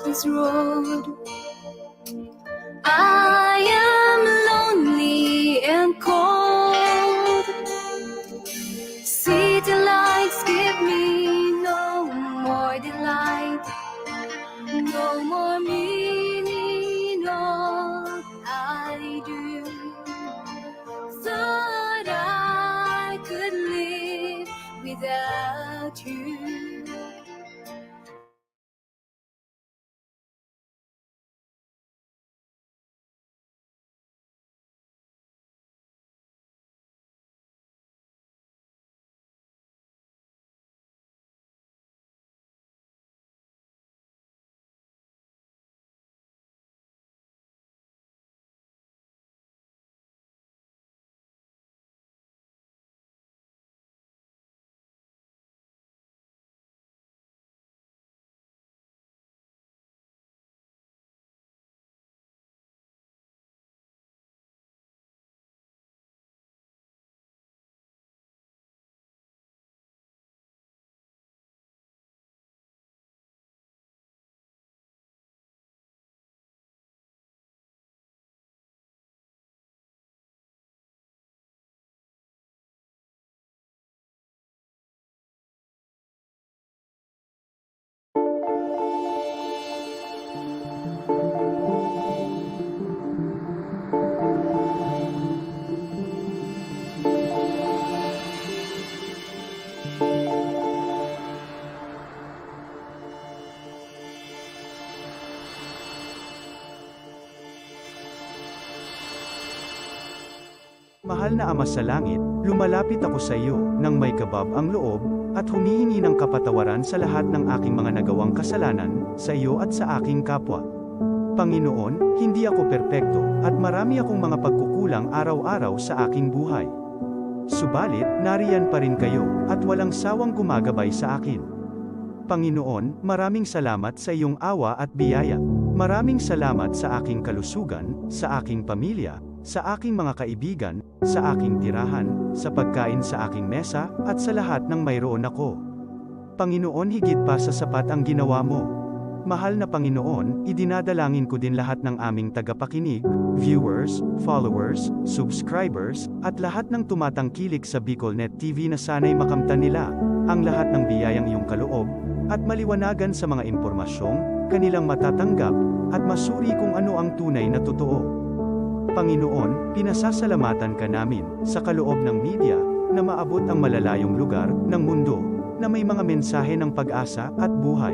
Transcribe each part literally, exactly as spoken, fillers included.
this road. I am lonely and cold. City lights give me no more delight, no more meaning. All I do, thought I could live without you. Mahal na Ama sa Langit, lumalapit ako sa iyo nang may kabab ang loob at humihingi ng kapatawaran sa lahat ng aking mga nagawang kasalanan sa iyo at sa aking kapwa. Panginoon, hindi ako perpekto at marami akong mga pagkukulang araw-araw sa aking buhay. Subalit, nariyan pa rin kayo at walang sawang gumagabay sa akin. Panginoon, maraming salamat sa iyong awa at biyaya. Maraming salamat sa aking kalusugan, sa aking pamilya, sa aking mga kaibigan, sa aking tirahan, sa pagkain sa aking mesa, at sa lahat ng mayroon ako. Panginoon, higit pa sa sapat ang ginawa mo. Mahal na Panginoon, idinadalangin ko din lahat ng aming tagapakinig, viewers, followers, subscribers, at lahat ng tumatangkilik sa BicolNet T V na sana'y makamtan nila ang lahat ng biyayang iyong kaloob at maliwanagan sa mga impormasyong kanilang matatanggap at masuri kung ano ang tunay na totoo. Panginoon, pinasasalamatan ka namin sa kaloob ng media na maabot ang malalayong lugar ng mundo na may mga mensahe ng pag-asa at buhay.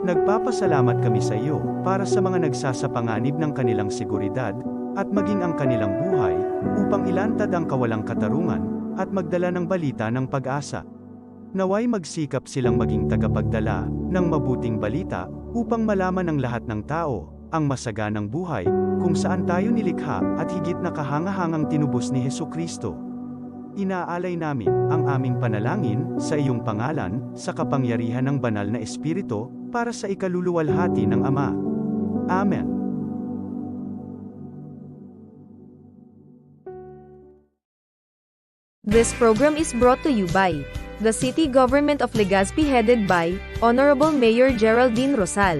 Nagpapasalamat kami sa iyo para sa mga nagsasapanganib ng kanilang seguridad at maging ang kanilang buhay upang ilantad ang kawalang katarungan at magdala ng balita ng pag-asa. Naway magsikap silang maging tagapagdala ng mabuting balita upang malaman ng lahat ng tao ang masaganang buhay kung saan tayo nilikha at higit na kahangahangang tinubos ni Jesu-Cristo. Inaalay namin ang aming panalangin sa iyong pangalan, sa kapangyarihan ng Banal na Espiritu, para sa ikaluluwalhati ng Ama. Amen. This program is brought to you by the City Government of Legazpi, headed by Honorable Mayor Geraldine Rosal,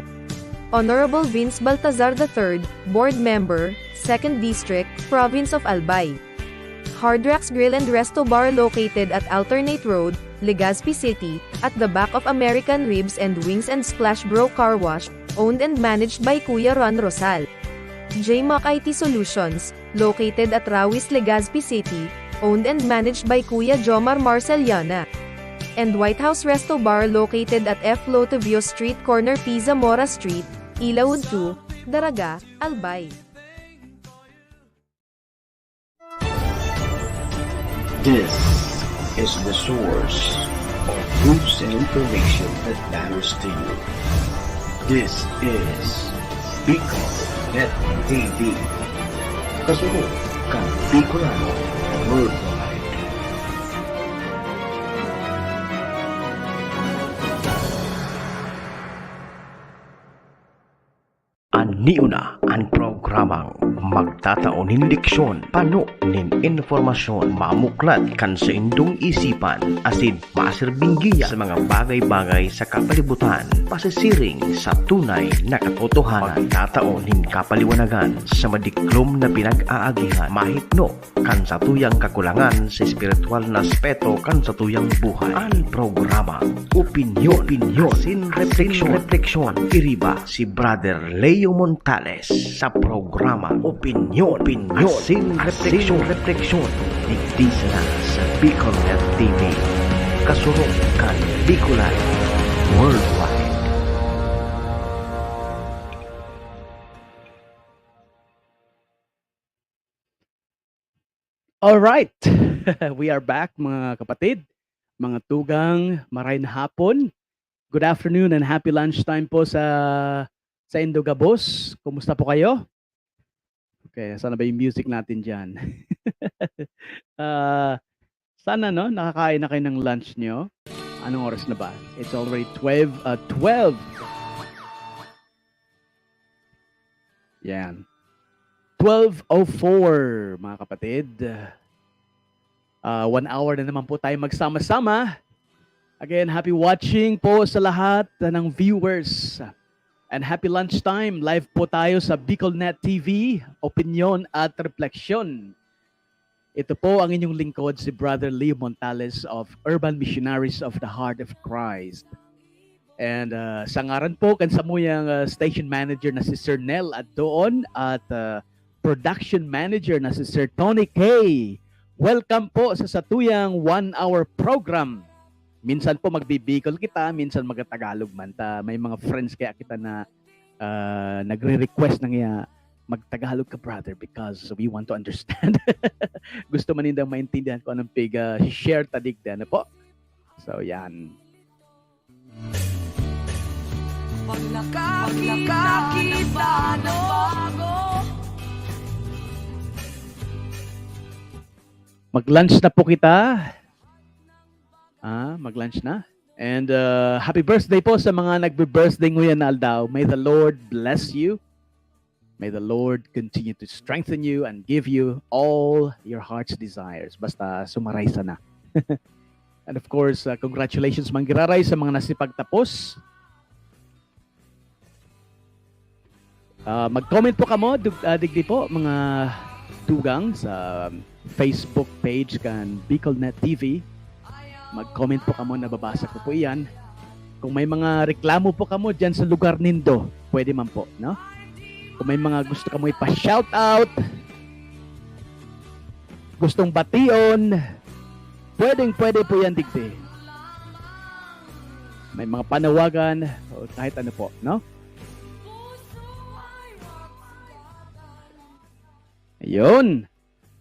Honorable Vince Baltazar the third, Board Member, Second District, Province of Albay. Hard Rocks Grill and Resto Bar, located at Alternate Road, Legazpi City, at the back of American Ribs and Wings and Splash Bro Car Wash, owned and managed by Kuya Ron Rosal. J Mac I T Solutions, located at Rawis, Legazpi City, owned and managed by Kuya Jomar Marceliana. And White House Resto Bar, located at F Lotovio Street, corner P Zamora Street, Ilaud two, Daraga, Albay. This is the source of news and information that matters to you. This is Bicol Net T V. Kasunod kan Bicolano Worldwide. An Niuna an programang magtatao nin leksyon, pano nin impormasyon, mamuklat kan saindong isipan, asin maserbing giya sa mga bagay-bagay sa kapalibutan, pasisiring sa tunay na katotohanan, magtatao nin kapaliwanagan sa madiklom na pinag-aagihan, mahipno kan satuyang kakulangan sa espiritual na aspeto kan satuyang buhay. An programa, opinyon, opinyon, sin refleksyon, refleksyon, iriba si Brother Leo Montales sa programa Opinyon, opinyon, sin refleksyon, refleksyon. Digdi sana sa Bicol Net T V. Kasurog kan Bicolan Worldwide. All right. We are back, mga kapatid, mga tugang, maray na hapon. Good afternoon and happy lunchtime po sa sa indo gabos. Kumusta po kayo? Okay, sana ba yung music natin dyan? Ah, sana, no, nakakain na kayo ng lunch nyo. Anong oras na ba? It's already twelve, uh, twelve. Yan. Twelve oh four, mga kapatid. Ah, one hour na naman po tayo magsama-sama. Again, happy watching po sa lahat ng viewers. And happy lunchtime. Live po tayo sa Bicolnet T V, Opinyon at Refleksyon. Ito po ang inyong lingkod, si Brother Leo Montales of Urban Missionaries of the Heart of Christ. And, ah, sa ngaran po kan samuyang, ah, station manager na si Sir Nel Addoon at, ah, production manager na si Sir Tony K. Welcome po sa satuyang one hour program. Minsan po magbibikol kita, minsan magtatagalog man ta. May mga friends kaya kita na, ah, nagre-request ng, ah, "Magtagalog ka, brother, because we want to understand." Gusto man nindang maintindihan kung anong piga-share ta digdi, ano po? So, yan. Pag nakakita ng bago. Mag-lunch na po kita. Ah, mag-lunch na. And, uh, happy birthday po sa mga nagbe-birthday nguyan na aldaw. May the Lord bless you. May the Lord continue to strengthen you and give you all your heart's desires. Basta sumaray sana. And of course, uh, congratulations, manggiraray, sa mga nasipagtapos. Ah, mag-comment po kamo, dug-, ah, digdi po, mga tugang, sa Facebook page kan Bicolnet T V. Mag-comment po kamo, nababasa ko po iyan. Kung may mga reklamo po kamo diyan sa lugar nindo, pwede man po, no? Kung may mga gusto kamo ipa-shoutout, gustong bation, pwedeng-pwede po yan digdi. May mga panawagan, o kahit ano po, no? Ayun.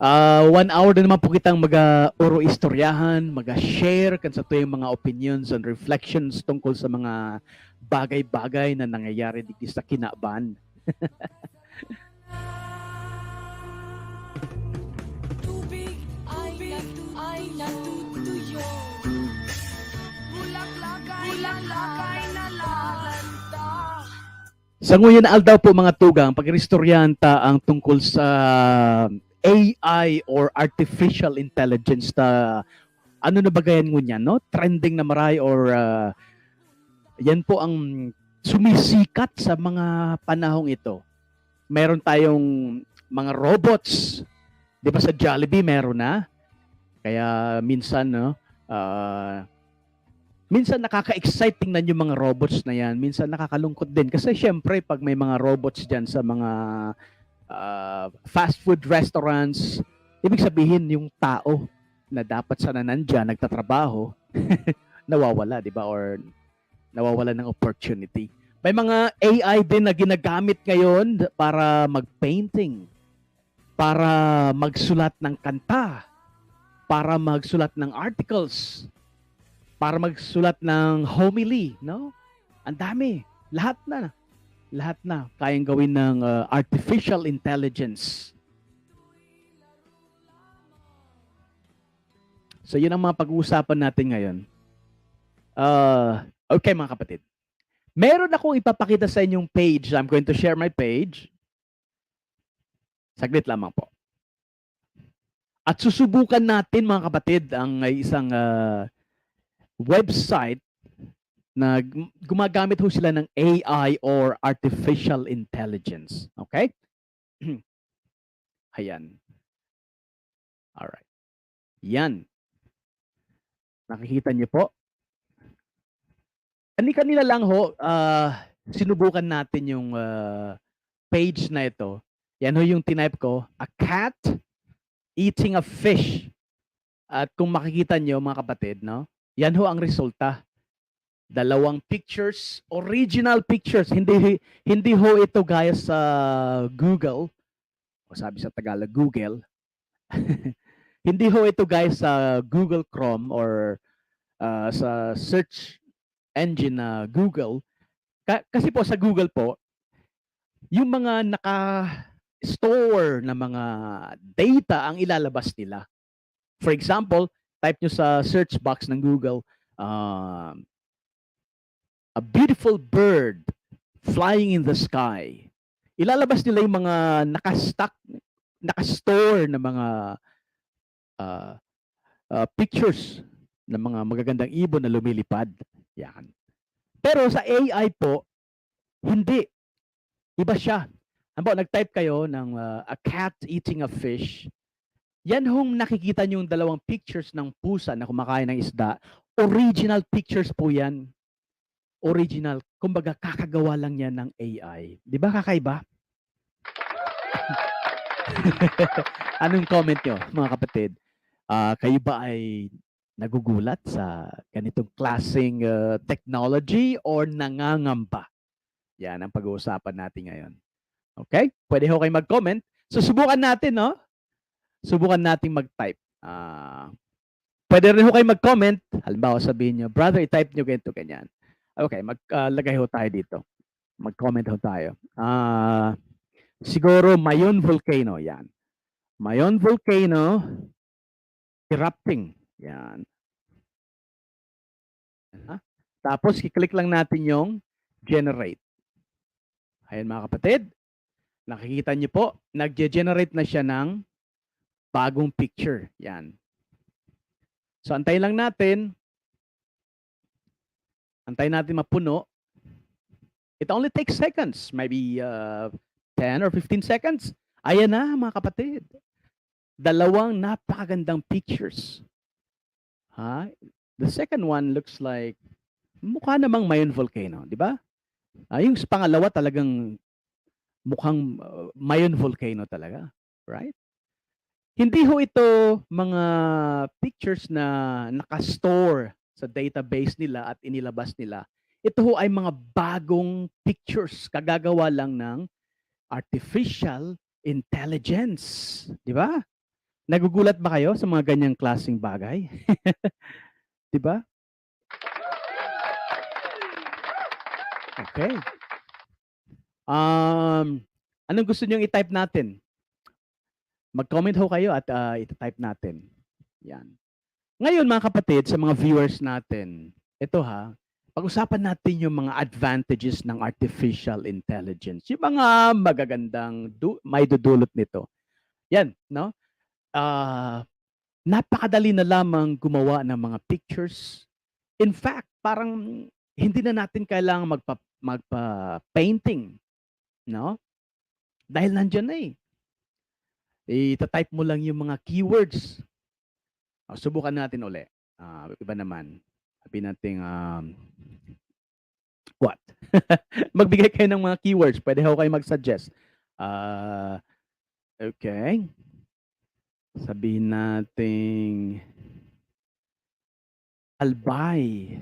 Ah, one hour na naman po kitang mag-, ah, oro-istoryahan, mag-share kan satuyang mga opinions and reflections tungkol sa mga bagay-bagay na nangyayari digdi sa kinaban. Tubig ay natu-, ay natutuyo. Bulaklak ay, bulaklak ay nalalanta. Sa nguyan na aldaw po, mga tugang, pag-iristoryahan ta ang tungkol sa A I or artificial intelligence ta, ano na ba gayan ngunyan, no? Trending na maray or, ah, yan po ang sumisikat sa mga panahong ito. Meron tayong mga robots. Di ba sa Jollibee meron na? Kaya minsan, no, ah, minsan nakaka-excite tingnan yung mga robots na yan. Minsan nakakalungkot din. Kasi syempre, pag may mga robots dyan sa mga, ah, fast food restaurants, ibig sabihin yung tao na dapat sana nandyan, nagtatrabaho, nawawala, di ba? Or nawawalan ng opportunity. May mga A I din na ginagamit ngayon para mag-painting, para magsulat ng kanta, para magsulat ng articles, para magsulat ng homily, no? Ang dami. Lahat na. Lahat na kayang gawin ng, uh, artificial intelligence. So, yun ang mga pag-uusapan natin ngayon. Ah, okay, mga kapatid. Meron akong ipapakita sa inyong page. I'm going to share my page. Saglit lamang po. At susubukan natin, mga kapatid, ang, ah, isang, ah, website na gum gumagamit ho sila ng A I or artificial intelligence. Okay? Ayan. Alright. Yan. Nakikita niyo po? Kani-kanina lang ho, ah, sinubukan natin yung, ah, page na ito. Yan ho yung tinype ko, "A cat eating a fish." At kung makikita niyo, mga kapatid, 'no, yan ho ang resulta. Dalawang pictures, original pictures. Hindi, hindi ho ito gaya sa Google, o sabi sa Tagalog, Google. Hindi ho ito gaya sa Google Chrome or, ah, sa search engine na Google. Ka kasi po sa Google po, yung mga naka-store na mga data ang ilalabas nila. For example, type niyo sa search box ng Google, um, "A beautiful bird flying in the sky." Ilalabas nila yung mga naka-stock, naka-store na mga, ah, ah, pictures ng mga magagandang ibon na lumilipad. Yan. Pero sa A I po, hindi. Iba siya. Halimbawa, nag-type kayo ng, ah, "A cat eating a fish." Yan hong nakikita niyong dalawang pictures ng pusa na kumakain ng isda, original pictures po yan. Original. Kumbaga, kakagawa lang yan ng A I. Di ba kakaiba? Anong comment niyo, mga kapatid? Ah, kayo ba ay nagugulat sa ganitong klaseng, ah, technology or nangangamba? Yan ang pag-uusapan natin ngayon. Okay? Pwede ho kayong mag-comment. Susubukan natin, 'no? Subukan nating mag-type. Ah, pwede rin ho kayong mag-comment. Halimbawa, sabihin niyo, "Brother, i-type niyo ganito, ganyan." Okay, mag ah, lagay ho tayo dito. Mag-comment ho tayo. Ah, siguro Mayon Volcano, yan. Mayon Volcano erupting. Yan. Ha? Tapos, i-click lang natin yung generate. Ayan, mga kapatid. Nakikita niyo po, nagge-generate na siya ng bagong picture. Yan. So, antayin lang natin. Antayin natin mapuno. It only takes seconds, maybe, uh, ten or fifteen seconds. Ayan na, mga kapatid. Dalawang napakagandang pictures. Ha? The second one looks like, mukha namang Mayon Volcano, di ba? Ah, yung sa pangalawa talagang mukhang, uh, Mayon Volcano talaga, right? Hindi ho ito mga pictures na naka-store sa database nila at inilabas nila. Ito ho ay mga bagong pictures, kagagawa lang ng artificial intelligence, di ba? Nagugulat ba kayo sa mga ganyang klaseng bagay? Di ba? Okay. Um, anong gusto niyong i-type natin? Mag-comment ho kayo at, ah, ita-type natin. Yan. Ngayon, mga kapatid, sa mga viewers natin, ito ha, pag-usapan natin yung mga advantages ng artificial intelligence, yung mga magagandang du maidudulot nito. Yan, 'no? Ah, napakadali na lamang gumawa ng mga pictures. In fact, parang hindi na natin kailangang magpa magpa-painting, 'no? Dahil nandiyan na, eh. Ita-type mo lang yung mga keywords. O, subukan natin uli. Ah, iba naman. Sabihin natin, um, what? Magbigay kayo ng mga keywords. Pwede ho kayo mag-suggest. Ah, okay. Sabihin nating Albay,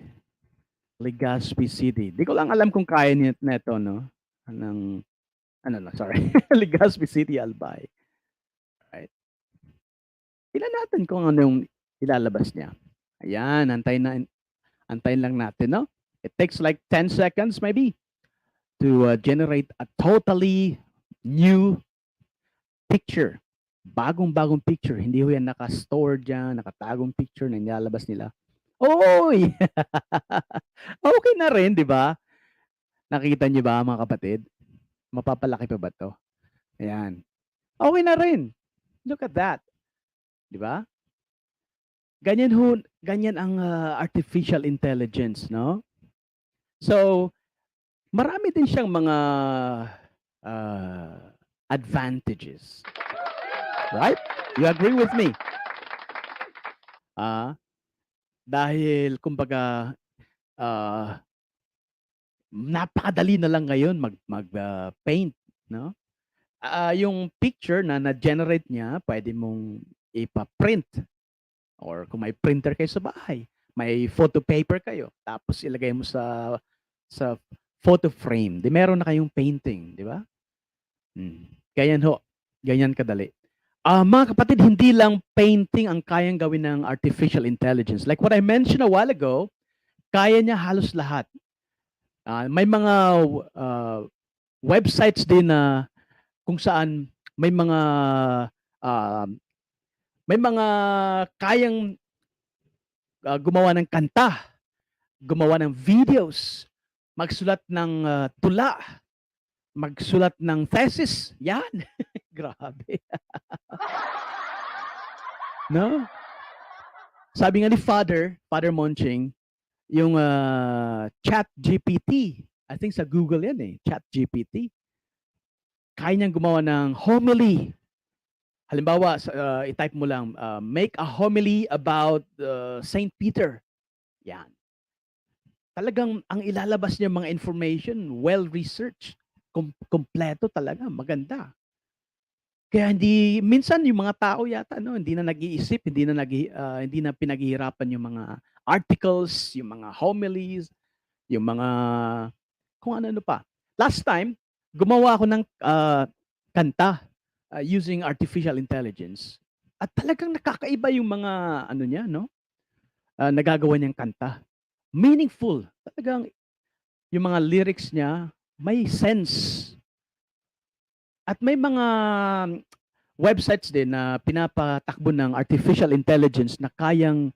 Legazpi City. Di ko lang alam kung kaya ni neto, 'no? Anong ano lang, sorry. Legazpi City, Albay. Right. Tingnan natin kung ano yung ilalabas niya. Ayan, antayin na antayin lang natin, 'no? It takes like ten seconds maybe to, uh, generate a totally new picture. Bagong-bagong picture. Hindi ho yan naka-store diyan, nakatagong picture na nilalabas nila. Oy! Okay na rin, di ba? Nakikita niyo ba, mga kapatid? Mapapalaki pa ba 'to? Ayan. Okay na rin. Look at that. Di ba? Ganyan ho, ganyan ang, ah, artificial intelligence, no? So, marami din siyang mga, ah, advantages. Right? You agree with me? Ah, dahil kumbaga, ah, napakadali na lang ngayon mag mag, ah, paint, no? Ah, yung picture na na-generate niya, pwede mong ipa-print or kung may printer kayo sa bahay, may photo paper kayo, tapos ilagay mo sa sa photo frame, 'di meron na kayong painting, 'di ba? Hmm, ganyan ho, ganyan kadali. Ah, mga kapatid, hindi lang painting ang kayang gawin ng artificial intelligence. Like what I mentioned a while ago, kaya niya halos lahat. Ah, may mga, ah, websites din na kung saan may mga, ah, may mga kayang, ah, gumawa ng kanta, gumawa ng videos, magsulat ng, ah, tula, magsulat ng thesis. Yan. Grabe. No? Sabi nga ni Father, Father Monching, yung, ah, ChatGPT, I think sa Google yan eh, ChatGPT. Kaya niyang gumawa ng homily. Halimbawa, sa, ah, i-type mo lang, ah, "Make a homily about, ah, Saint Peter." Yan. Talagang ang ilalabas niya mga information, well researched, kom kompleto talaga, maganda. Kaya hindi minsan yung mga tao yata 'no, hindi na nag-iisip, hindi na naghi ah, hindi na pinaghihirapan yung mga articles, yung mga homilies, yung mga kung ano-ano pa. Last time, gumawa ako ng, ah, kanta, ah, using artificial intelligence at talagang nakakaiba yung mga ano niya 'no, ah, nagagawa niyang kanta. Meaningful, talagang yung mga lyrics niya may sense. At may mga websites din na pinapatakbo ng artificial intelligence na kayang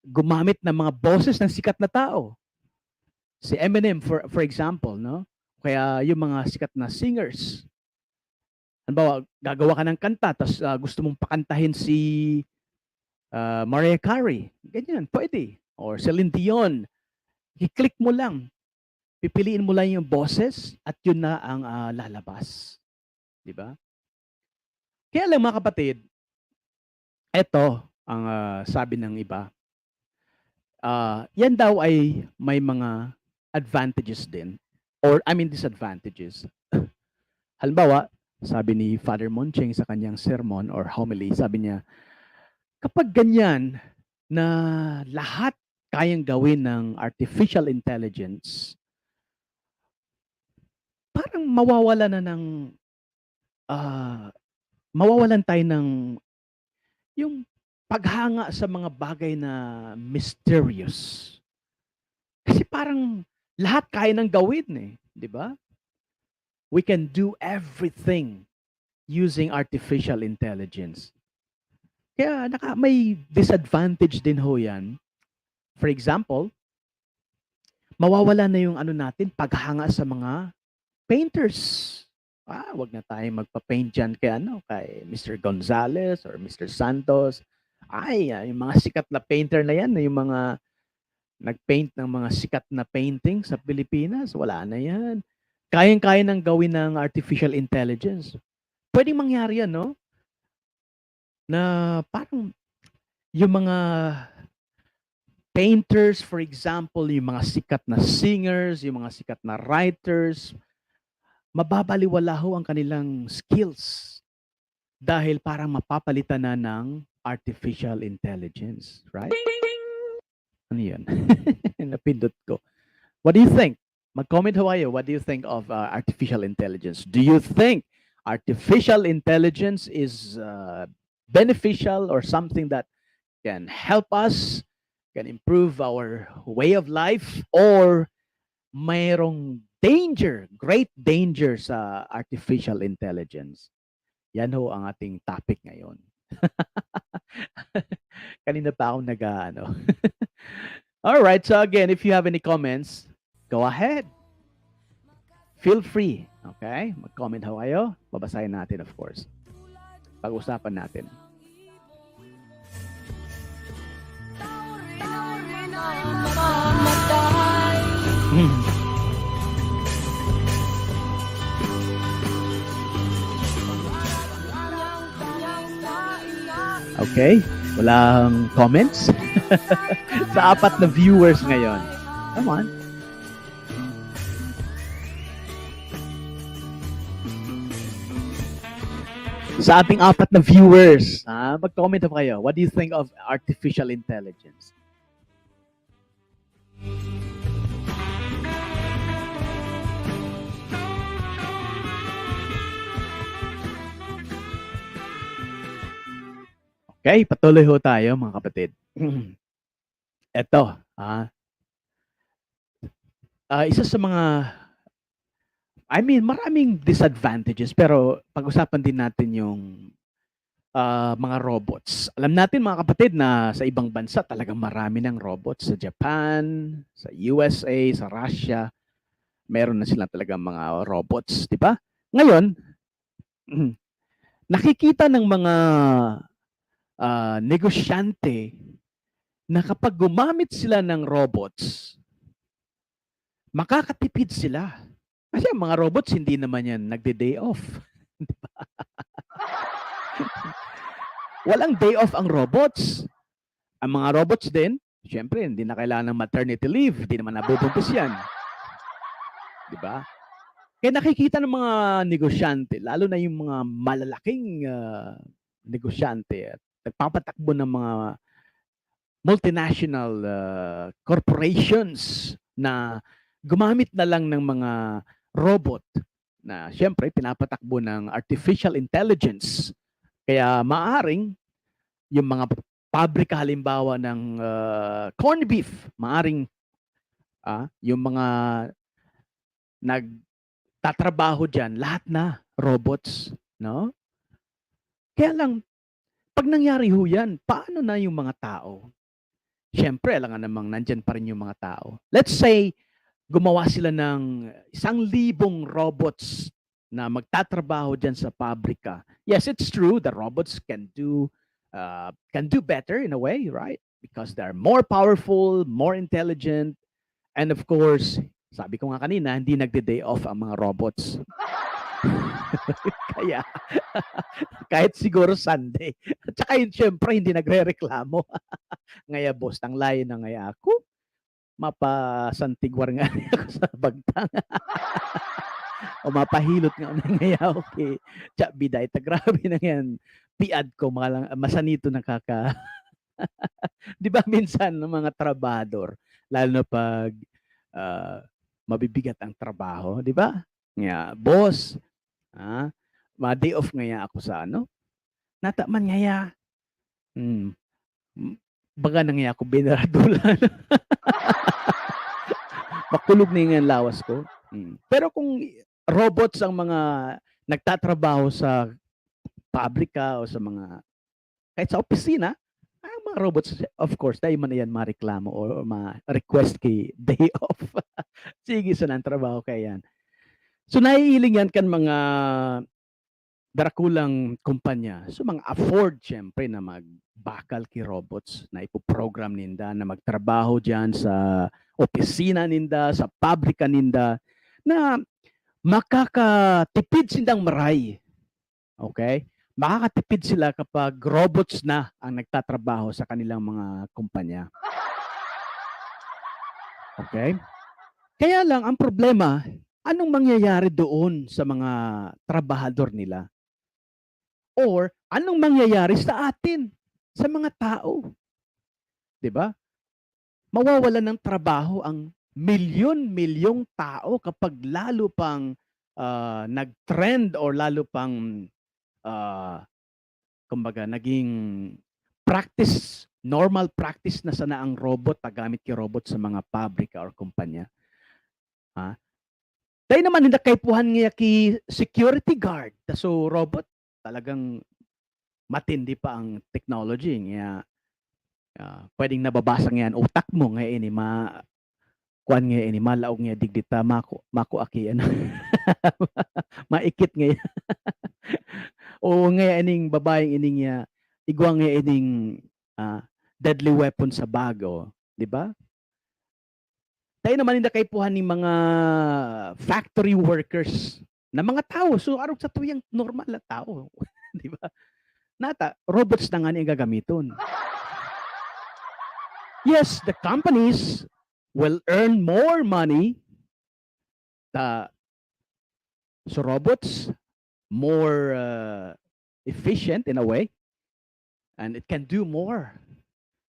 gumamit ng mga boses ng sikat na tao. Si Eminem, for for example, 'no? Kaya yung mga sikat na singers. Halimbawa, gagawa ka ng kanta tas, ah, gusto mong pakantahin si, ah, Mariah Carey, ganyan, pwede. Or Celine Dion, i-click mo lang. Pipiliin mo lang yung boses at yun na ang, ah, lalabas. 'Di ba? Kaya lang, mga kapatid, eto ang, ah, sabi ng iba, ah, yan daw ay may mga advantages din or, I mean, disadvantages. Halimbawa, sabi ni Father Moncheng sa kanyang sermon or homily, sabi niya, kapag ganyan na lahat kayang gawin ng artificial intelligence, parang mawawala na ng, ah, mawawalan tayo ng yung paghanga sa mga bagay na mysterious. Kasi parang lahat kaya nang gawin eh, 'di ba? We can do everything using artificial intelligence. Kaya naka may disadvantage din ho 'yan. For example, mawawala na yung ano natin, paghanga sa mga painters. Ah, wag na tayong magpa-paint diyan kay ano, kay Mister Gonzalez or Mister Santos. Ay, ah, yung mga sikat na painter na 'yan, yung mga nag-paint ng mga sikat na painting sa Pilipinas, wala na 'yan. Kayang-kaya nang gawin ng artificial intelligence. Pwedeng mangyari 'yan, 'no? Na parang yung mga painters, for example, yung mga sikat na singers, yung mga sikat na writers, mababaliwala ho ang kanilang skills dahil parang mapapalitan na ng artificial intelligence, right? Ano 'yun? Napindot ko. What do you think? Mag-comment ho kayo. What do you think of, uh, artificial intelligence? Do you think artificial intelligence is, uh, beneficial or something that can help us, can improve our way of life, or mayroong danger, great danger sa artificial intelligence? Yan ho ang ating topic ngayon. Kanina pa akong nag-aano. Alright, so again, if you have any comments, go ahead. feel free, okay? Mag-comment ho kayo. Babasahin natin, of course. Pag-usapan natin. Hmm. Okay. Walang comments? Sa apat na viewers ngayon. Come on. Sa ating apat na viewers, ha, mag-comment po kayo. What do you think of artificial intelligence? Okay, patuloy ho tayo, mga kapatid. Eto, ah, ah, isa sa mga, I mean, maraming disadvantages, pero pag-usapan din natin yung, ah, mga robots. Alam natin, mga kapatid, na sa ibang bansa talagang marami ng robots. Sa Japan, sa U S A, sa Russia, meron na silang talagang mga robots, di ba? Ngayon, nakikita ng mga, ah, negosyante na kapag gumamit sila ng robots, makakatipid sila. Kasi ang mga robots, hindi naman yan nagde-day off. Di ba? Walang day off ang robots. Ang mga robots din, siyempre, hindi na kailangan ng maternity leave. Hindi naman nabubuntis yan. Di ba? Kaya nakikita ng mga negosyante, lalo na yung mga malalaking, ah, negosyante, at nagpapatakbo ng mga multinational, ah, corporations na gumamit na lang ng mga robot na siyempre pinapatakbo ng artificial intelligence. Kaya maaring yung mga pabrika halimbawa ng, ah, corned beef, maaring, ah, yung mga nagtatrabaho diyan, lahat na robots, no? Kaya lang, pag nangyari ho yan, paano na yung mga tao? Siyempre, alangan namang nandyan pa rin yung mga tao. Let's say, gumawa sila ng isang libong robots na magtatrabaho diyan sa pabrika. Yes, it's true, the robots can do, uh, can do better in a way, right? Because they're more powerful, more intelligent, and of course, sabi ko nga kanina, hindi nagde-day off ang mga robots. Kaya, kahit siguro Sunday. At saka yun, siyempre, hindi nagrereklamo. Ngaya, boss, tang layo na ngaya ako. Mapasantigwar nga ako sa bagtang. O mapahilot nga na ngaya, okay. Tsa, biday, ta grabe na yan. Piad ko, mga lang, masanito nakaka-, di ba minsan, ng mga trabahador, lalo na pag, ah, mabibigat ang trabaho, di ba? Nga, "Boss, ah, ma-day off ngaya ako sa ano, nata man ngaya." Hmm. M-, baga na ngaya ako binaradulan. Makulog na yung lawas ko. Hmm. Pero kung robots ang mga nagtatrabaho sa pabrika o sa mga, kahit sa opisina, ang mga robots, of course, dai man iyan mareklamo o ma-request ki day off. Sige, sana ang trabaho kaya yan. So, naiiling yan kan mga darakulang kumpanya. So, mga afford, siyempre, na magbakal ki robots na ipoprogram ninda na magtrabaho diyan sa opisina ninda, sa pabrika ninda, na makakatipid sindang maray. Okay? Makakatipid sila kapag robots na ang nagtatrabaho sa kanilang mga kumpanya. Okay? Kaya lang, ang problema, anong mangyayari doon sa mga trabahador nila? Or anong mangyayari sa atin, sa mga tao? Di ba? Mawawalan ng trabaho ang milyon-milyong tao kapag lalo pang, ah, nag-trend or lalo pang, ah, kumbaga, naging practice, normal practice na sana ang robot, paggamit ki robot sa mga pabrika or kumpanya. Ha? Dai naman ninda kaipuhan ngaya ki security guard. Ta so robot, talagang matindi pa ang technology. Ngaya, ah, pwedeng nababasa ngaya an utak mo, ngaya ini ma-, kuan nga ini, malaog nga digdi ta, mako, mako aki, ano, maikit nga. Oo nga, ining babaeng ining ya, igwa nga ining, ah, deadly weapon sa bag, oh, di ba? Tayo naman yung nakaipuhan ng mga factory workers na mga tao. So, arog sa tuyang normal na tao. Di ba? Nata, robots na nga niya gagamiton. Yes, the companies will earn more money. Ta, so, robots, more uh, efficient in a way. And it can do more.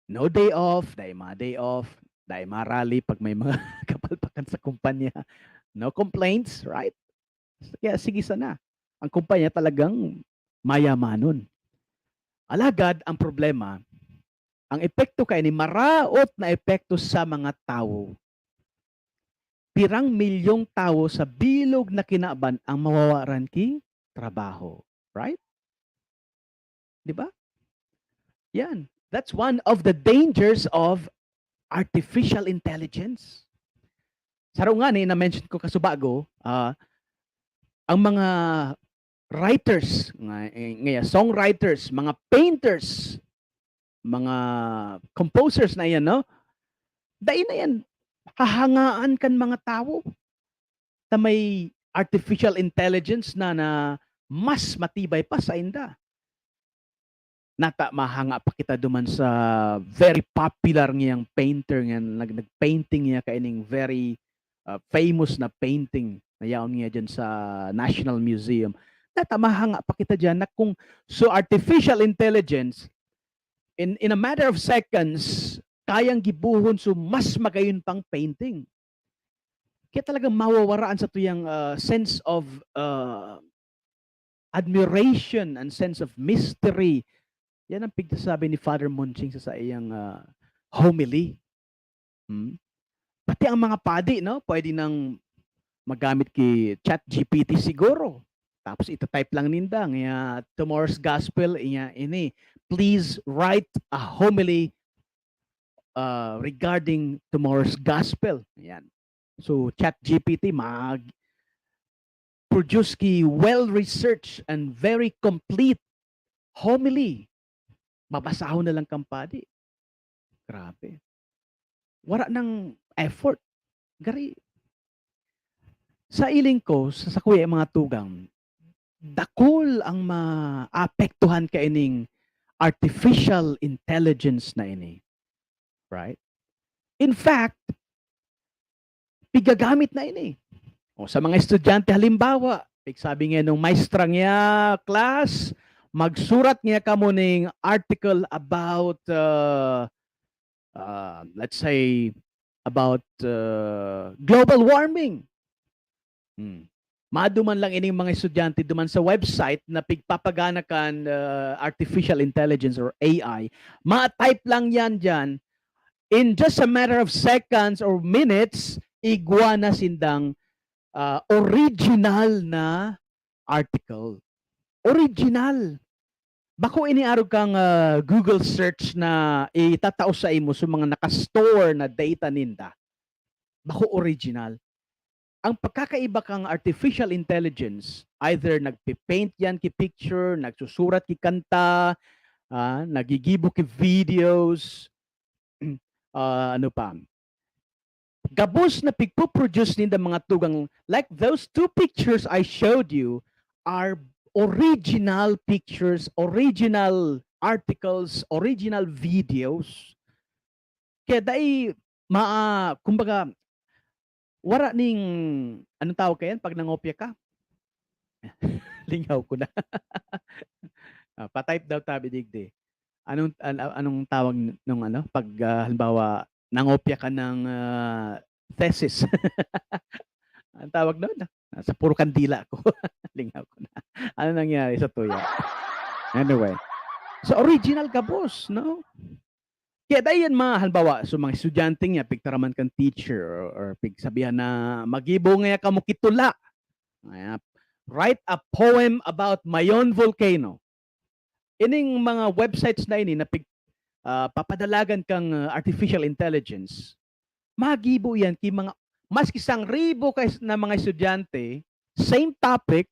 No day off, dai ma day off, dai ma rally pag may mga kapalpakan sa kumpanya. No complaints, right? Kaya sige sana. Ang kumpanya talagang mayamanon. Alagad, ang problema, ang epekto kaini maraot na epekto sa mga tawo. Pirang milyong tawo sa bilog na kinaban ang mawawaran ki trabaho, right? Di ba? Yan. That's one of the dangers of artificial intelligence. Saro nga ni na-mention ko kasubago, ah, ang mga writers, nga, eh, ngaya, songwriters, mga painters, mga composers na yan, no? Dai na yan hahangaan kan mga tawo ta may artificial intelligence na, na mas matibay pa sainda. Nata, mahanga pa kita duman sa very popular ngiyang painter nga nag-, nag-painting niya kaining very, ah, famous na painting na yaon niya dyan sa National Museum. Nata, mahanga pa kita dyan na kung so artificial intelligence, in, in a matter of seconds, kayang gibohon so mas magayon pang painting. Kaya talagang mawawaraan sa tuyang, ah, sense of, ah, admiration and sense of mystery. Yan ang pigsasabi ni Father Munching sa saiyang, ah, homily. Hmm? Pati ang mga padi, no? Pwede nang magamit ki ChatGPT siguro. Tapos ita-type lang ninda, nga tomorrow's gospel, inya ini, "Please write a homily, uh, regarding tomorrow's gospel." Ayan. So, ChatGPT mag-produce ki well-researched and very complete homily. Mabasahon na lang kan padi. Grabe. Wala nang effort. Gari, sa iling ko, sa sakuya mga tugang, dakul ang maapektuhan kaining artificial intelligence na ini. Right? In fact, pigagamit na ini. O, sa mga estudyante, halimbawa, pigsabi nga nung maestra niya, "Class, magsurat niya kamo ning article about, uh, uh, let's say, about, uh, global warming." Hmm. Maduman lang ining mga estudyante duman sa website na pigpapagana kan, uh, artificial intelligence or A I. Ma-type lang yan dyan. In just a matter of seconds or minutes, igwa na sindang, ah, original na article. Original. Bako ini arog kang, ah, Google search na itatao sa imo sa mga naka-store na data ninda. Bako original. Ang pagkakaiba kang artificial intelligence, either nagpe-paint yan ki picture, nagsusurat ki kanta, ah, nagigibo ki videos, ah, ano pa, gabos na pigpo-produce ninda mga tugang, like those two pictures I showed you are original pictures, original articles, original videos. Kaya dai ma-, kumbaga, wara ning, anong tawag kayan pag nangopya ka? Lingaw ko na. Ah, pa-type daw tabi digdi. Anong, an-, anong tawag n-, nung ano, pag, ah, halimbawa, nangopya ka ng, ah, thesis? Ang tawag nun, ah, sa puro kandila ko. Lingaw ko na. Ano nangyari sa tuya? Anyway. So, original gabos, no? Kaya dai yan mga, halimbawa, so mga estudyante niya, pigtaraman kang teacher or, or pigsabihan na, "Magibo ngaya kamo ki tula." Ngaya, "Write a poem about Mayon Volcano." Ining mga websites na ini na pig-, ah, papadalagan kang, ah, artificial intelligence, magibo yan ki mga, maski sangribo ka es-, na mga estudyante, same topic,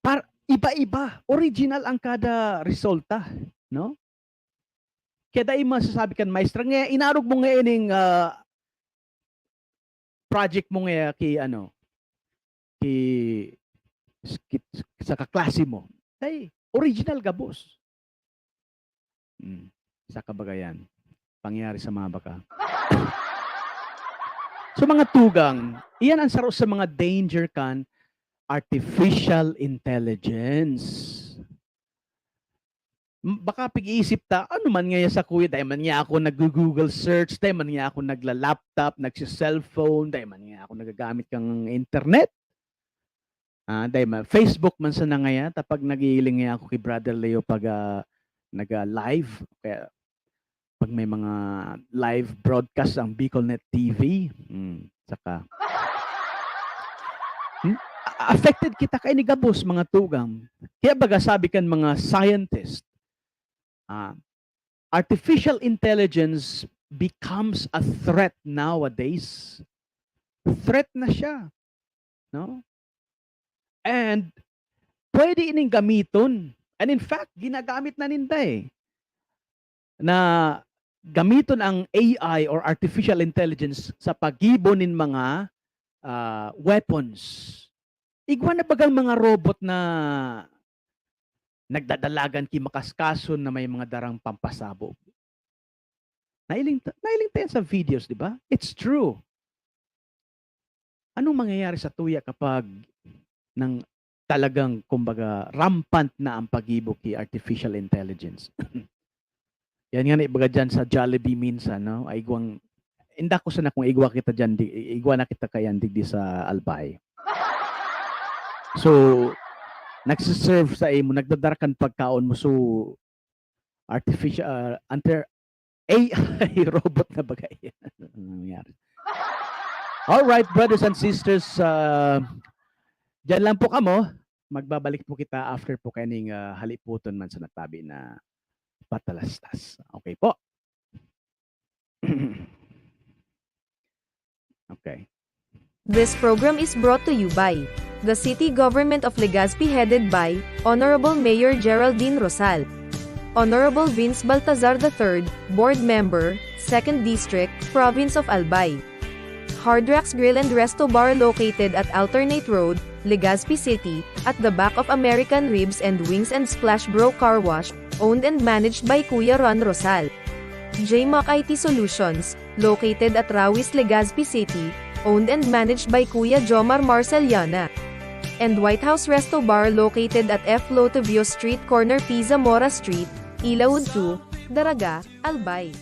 par-, iba-iba, original ang kada resulta, no? Kaya dai masasabi kan maestra, "Nga, inarog mo nga ining, ah, project mo nga ki, ano, ki, ki, sa kaklase mo." Ay, original gabos. Hmm, sa kabagayan, pangyari sa mga baka. So, mga tugang, iyan ang saro sa mga danger kan artificial intelligence. M-, baka pag-iisip ta, "Ano man ngaya sakuya, dai man ngaya ako nag-Google search, dai man ngaya ako nagla-laptop, nagse-cellphone, dai man ngaya ako nagagamit kang internet." Ah, dai man, Facebook man sana ngaya, ta pag nagihiling ngaya ako ki Brother Leo pag, ah, nag, ah, live, kaya pag may mga live broadcast ang Bicolnet T V, hmm, saka, hmm, a-, affected kita kaini gabos, mga tugang. Kaya baga sabi kan mga scientist, ah, artificial intelligence becomes a threat nowadays. Threat na siya, no? And pwede ining gamiton. And in fact, ginagamit na ninda eh, na gamiton ang A I or artificial intelligence sa paggibo nin mga, ah, weapons. Igwa na bagang mga robot na nagdadalagan ki makaskason na may mga darang pampasabog? Nailing ta-, nailing ta yan sa videos, di ba? It's true. Anong mangyayari sa tuya kapag nang talagang, kumbaga, rampant na ang paggibo ki artificial intelligence? Yan nga na ibaga dyan sa Jollibee minsan, no? Ay, igwang, inda ko sana kung igwa kita dyan, di, igwa na kita kayan digdi sa Albay. So, nagsiserve sa imo, nagdadara kan pagkaon mo, so, artificial, ah, under, A I robot na bagay. Ano nangyari? All right, brothers and sisters, ah, dyan lang po kamo. Magbabalik po kita after po kaning, ah, haliputon man sa natabi na patalastas. Okay po. Okay. This program is brought to you by the City Government of Legazpi, headed by Honorable Mayor Geraldine Rosal, Honorable Vince Baltazar the third, Board Member, Second District, Province of Albay. Hard Rocks Grill and Resto Bar, located at Alternate Road, Legazpi City, at the back of American Ribs and Wings and Splash Bro Car Wash, owned and managed by Kuya Ron Rosal. J Mac I T Solutions, located at Rawis, Legazpi City, owned and managed by Kuya Jomar Marceliana. And White House Resto Bar, located at F Lotevio Street, corner P. Zamora Street, Ilaud two, Daraga, Albay.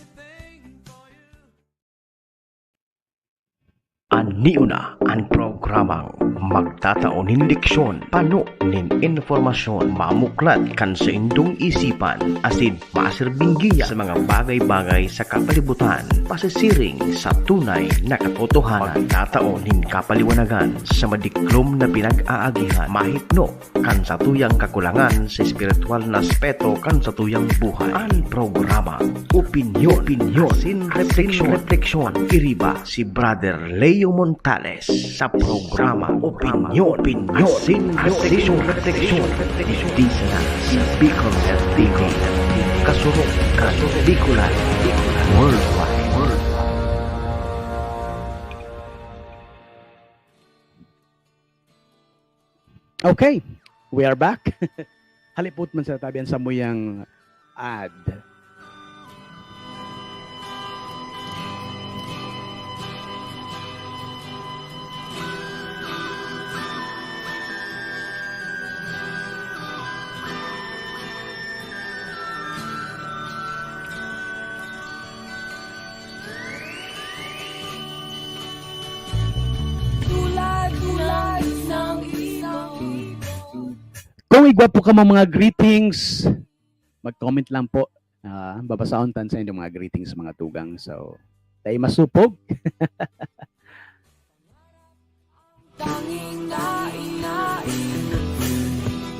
An Niuna, an programang magtatao nin leksyon, pano nin impormasyon, mamuklat kan saindong isipan, asin masirbing giya sa mga bagay-bagay sa kapalibutan, pasisiring sa tunay na katotohanan, magtatao nin kapaliwanagan sa madiklom na pinag-aagihan, mahipno kan satuyang kakulangan sa espiritual na aspeto kan satuyang buhay. An programa, opinyon, opinyon, asin refleksyon, refleksyon, iriba si Brother Leo Montales sa programa Opinyon, Opinyon, asin refleksyon, refleksyon, digdi sana sa Bicol T V, kasurok, kasurok, Bicolan, Bicolan, worldwide. Okay, we are back. Halipot man sa tabi an samuyang ad. Kung igwa po kamo mga greetings, mag-comment lang po. Ah, babasahon tan sa inyong mga greetings, mga tugang. So, tayo masupog. Tanging nai-nai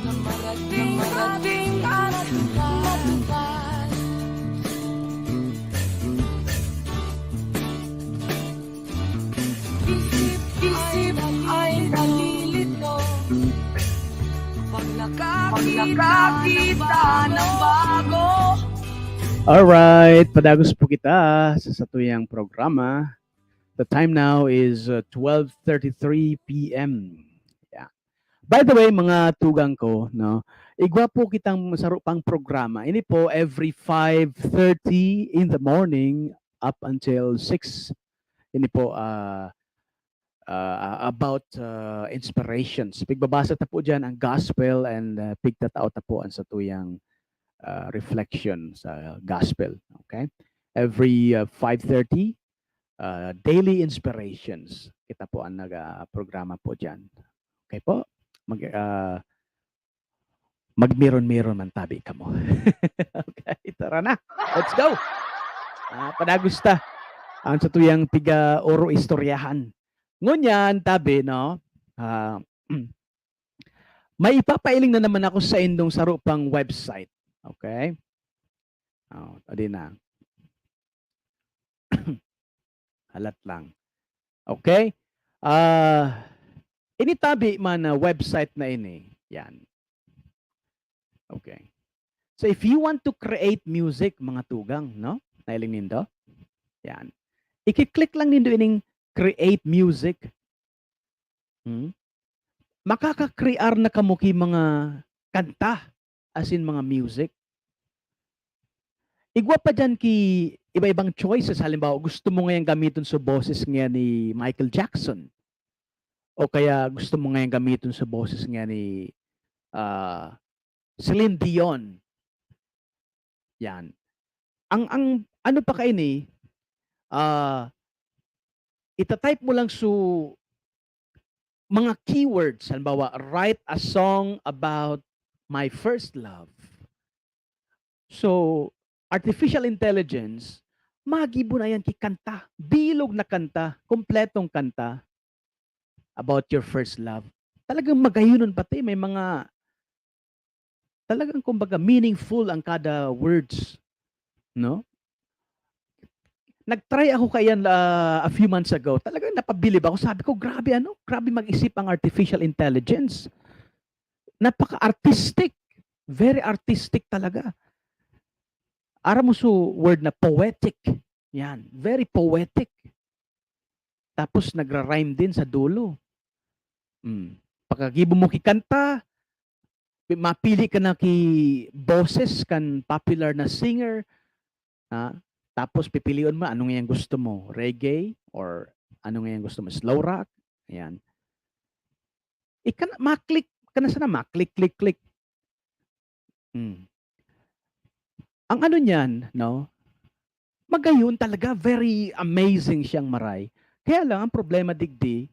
na marating, na marating at matupad. Pag nakakita ng bago. Alright, padagos po kita sa satuyang programa. The time now is uh, twelve thirty-three p m. Yeah. By the way, mga tugang ko, no, igwa po kitang saro pang programa. Ini po every five thirty in the morning up until six. Ini po uh, uh, about uh, inspirations. Pigbabasa ta po dyan ang gospel and uh, pigtatao ta po ang satuyang uh, reflection sa gospel. Okay? Every uh, five thirty, uh, daily inspirations. Kita po ang nag-programa po dyan. Okay po? Mag, uh, magmiron-miron man tabi kamo. Okay, tara na. Let's go. Ah, padagusta. Ang satuyang piga oro istoryahan. Ngunyan, tabi, no? Ah, may ipapailing na naman ako sa indong saro pang website. Okay? Oh, adi na. Halat lang. Okay? Ah, ini tabi man na website na ini. Yan. Okay. So if you want to create music, mga tugang, no? Nailing nindo? Yan. Iki-click lang nindo ining create music. Hmm? Makaka-crear na kamo ki mga kanta, as in mga music. Igwa pa dyan ki iba-ibang choices. Halimbawa, gusto mo ngayang gamiton sa boses nga ni Michael Jackson. O kaya gusto mo ngayang gamiton sa boses nga ni ah, Celine Dion. Yan. Ang, ang ano pa kaini, ah, ita-type mo lang su mga keywords. Halimbawa, "Write a song about my first love." So, artificial intelligence, magibo na yan ki kanta, bilog na kanta, kompletong kanta about your first love. Talagang magayonon pati, may mga, talagang kumbaga meaningful ang kada words, no? Nag-try ako kaiyan, ah, a few months ago. Talagang napabilib ako. Sabi ko, "Grabe ano, grabe mag-isip ang artificial intelligence." Napaka-artistic. Very artistic talaga. Aram mo su word na poetic? Yan, very poetic. Tapos nagra-rhyme din sa dulo. Hmm. Pagkagibo mo ki kanta, pi mapili ka na ki boses kan popular na singer, ha, tapos pipilion mo ano ngayang gusto mo, reggae or ano ngayang gusto mo, slow rock, ayan. Ika na ma-click ka na sana, ma-click, click, click. Hmm. Ang ano niyan, no, magayon talaga, very amazing siyang maray. Kaya lang ang problema digdi,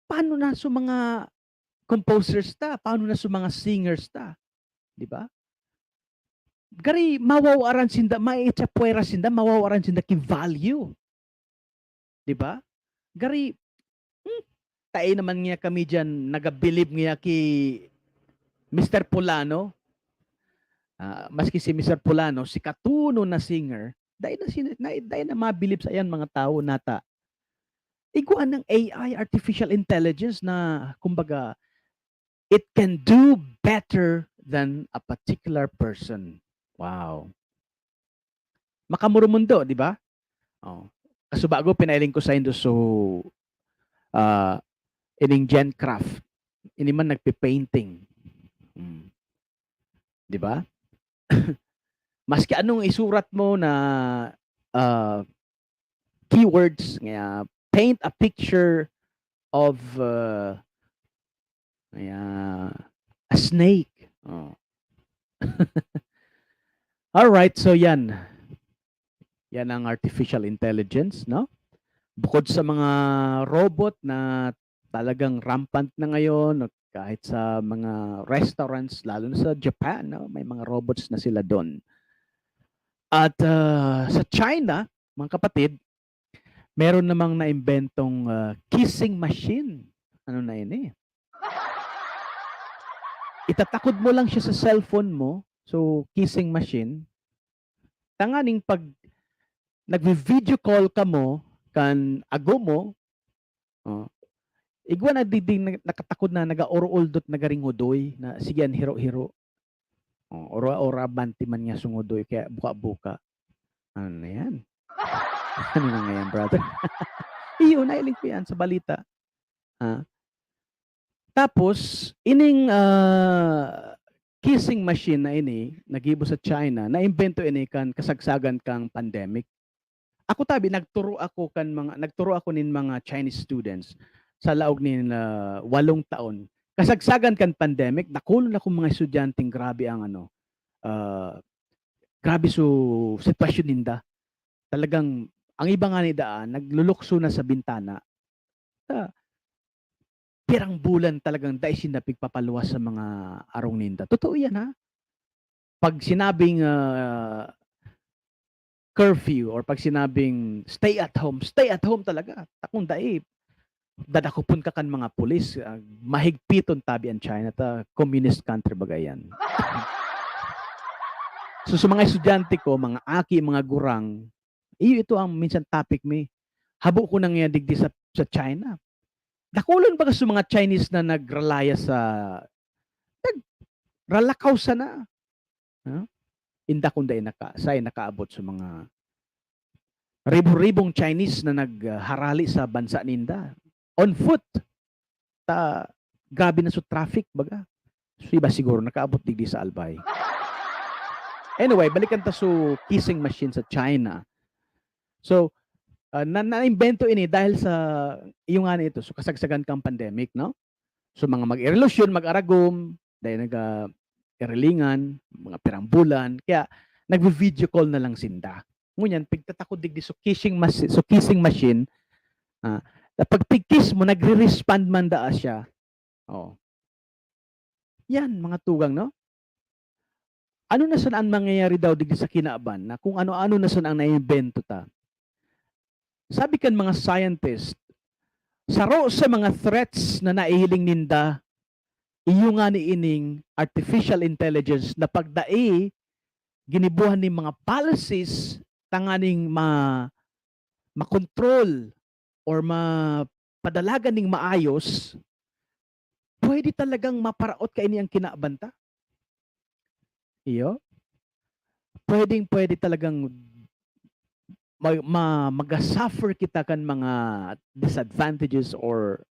paano na su mga composers ta? Paano na su mga singers ta? Di ba? Gari mawawaran sinda, maitsapwera sinda, mawawaran sinda ki value. Di ba? Gari, hmm, tae naman niya kami diyan, nagabilib niya ki Mister Pulano. Ah, maski si Mister Pulano, si katuno na singer, dai na sina-, na, dai na mabilib sa iyan mga tawo nata. Igwa ng A I, artificial intelligence, na, kumbaga, it can do better than a particular person. Wow. Makamurumundo, di ba? Oh. Kaso bago, pinailing ko sa indo, so, ah, ining Gen Craft. Ini man nagpe-painting. Hmm. Di ba? Maski anong isurat mo na, ah, keywords, nga, paint a picture of, uh, nga, a snake. Oh. Alright, so yan. Yan ang artificial intelligence, no? Bukod sa mga robot na talagang rampant na ngayon, kahit sa mga restaurants, lalo na sa Japan, no? May mga robots na sila doon. At, ah, sa China, mga kapatid, meron namang naimbentong, ah, kissing machine. Ano na ini? Itatakod mo lang siya sa cellphone mo, so kissing machine. Tanganing pag nagvi-video call kamo kan ago mo, oh, Igwa na digdi na nakatakod na nagaoro-oldot na garing hudoy na sige an hiro-hiro. Oh, ora-ora banti man nga sungodoy kaya buka-buka. Ano na yan? Ano na nga yan, brother? Iyo, nailing ko yan sa balita. Ah. Tapos, ining, ah, kissing machine na ini, nagibo sa China, naimbento ini kan kasagsagan kang pandemic. Ako tabi, nagturo ako kan mga, nagturo ako nin mga Chinese students sa laog nin, ah, walong taon. Kasagsagan kan pandemic, dakulon akong mga estudyanteng grabe ang ano, ah, grabe su sitwasyon ninda. Talagang, ang iba nga ni daan, naglulukso na sa bintana. Sa pirang bulan talagang dai sinda pigpapaluwas sa mga arong ninda. Totoo yan, ha? Pag sinabing, ah, curfew or pag sinabing stay at home, stay at home talaga. Takong dai, dadakopon ka kan mga pulis. Ah, mahigpiton tabi an China, ta communist country baga yan. So, sa mga estudyante ko, mga aki, mga gurang, iyo ito ang minsan topic mi. Habo ko na nga digdi sa, sa China. Dakulon baga sa mga Chinese na nagralaya sa, nagralakaw sana. Ha? Inda kung dai naka, sain nakaabot sa mga ribo-ribong Chinese na nagharali sa bansa ninda. On foot. Ta, grabe na su traffic, baga. Su iba siguro nakaabot digdi sa Albay. Anyway, balikan ta su kissing machine sa China. So, ah, na naimbento ini dahil sa, iyo nga na ito, so kasagsagan kang pandemic, no? So, mga mag-irelasyon, mag-aragom, dahil nag-irilingan, mga pirang bulan, kaya nagvi-video call na lang sinda. Ngunyan, pigtatakod digdi so kissing mas-, so kissing machine, ah, na pag pig-kiss mo, nagre-respond man daa siya. Oh. Yan, mga tugang, no? Ano na sana ang mangyayari daw digdi sa kinaban na kung ano-ano na sana ang naimbento ta? Sabi kan mga scientist, saro sa mga threats na naihiling ninda, iyo nga ni ining artificial intelligence na pagdai ginibuhan ning mga policies tanganing ma-, makontrol or mapadalagan ning maayos, pwede talagang maparaot kaini ang kinaban ta. Iyo. Pwedeng-pwede talagang ma-, ma-, maga-suffer kita kan mga disadvantages or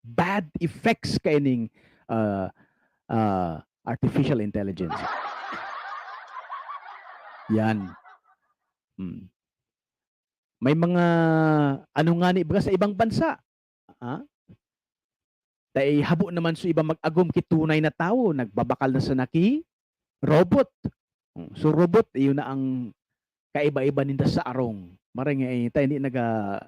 bad effects kaining, ah, ah, artificial intelligence. Yan. Hmm. May mga ano nga ni, baga sa ibang bansa, ah, dai habo naman so iba mag-agom ki tunay na tawo, nagbabakal na sana ki robot. Hmm, so robot, iyo na ang kaiba-iba ninda sa arong. Maray nga, eh, ta hindi naga-,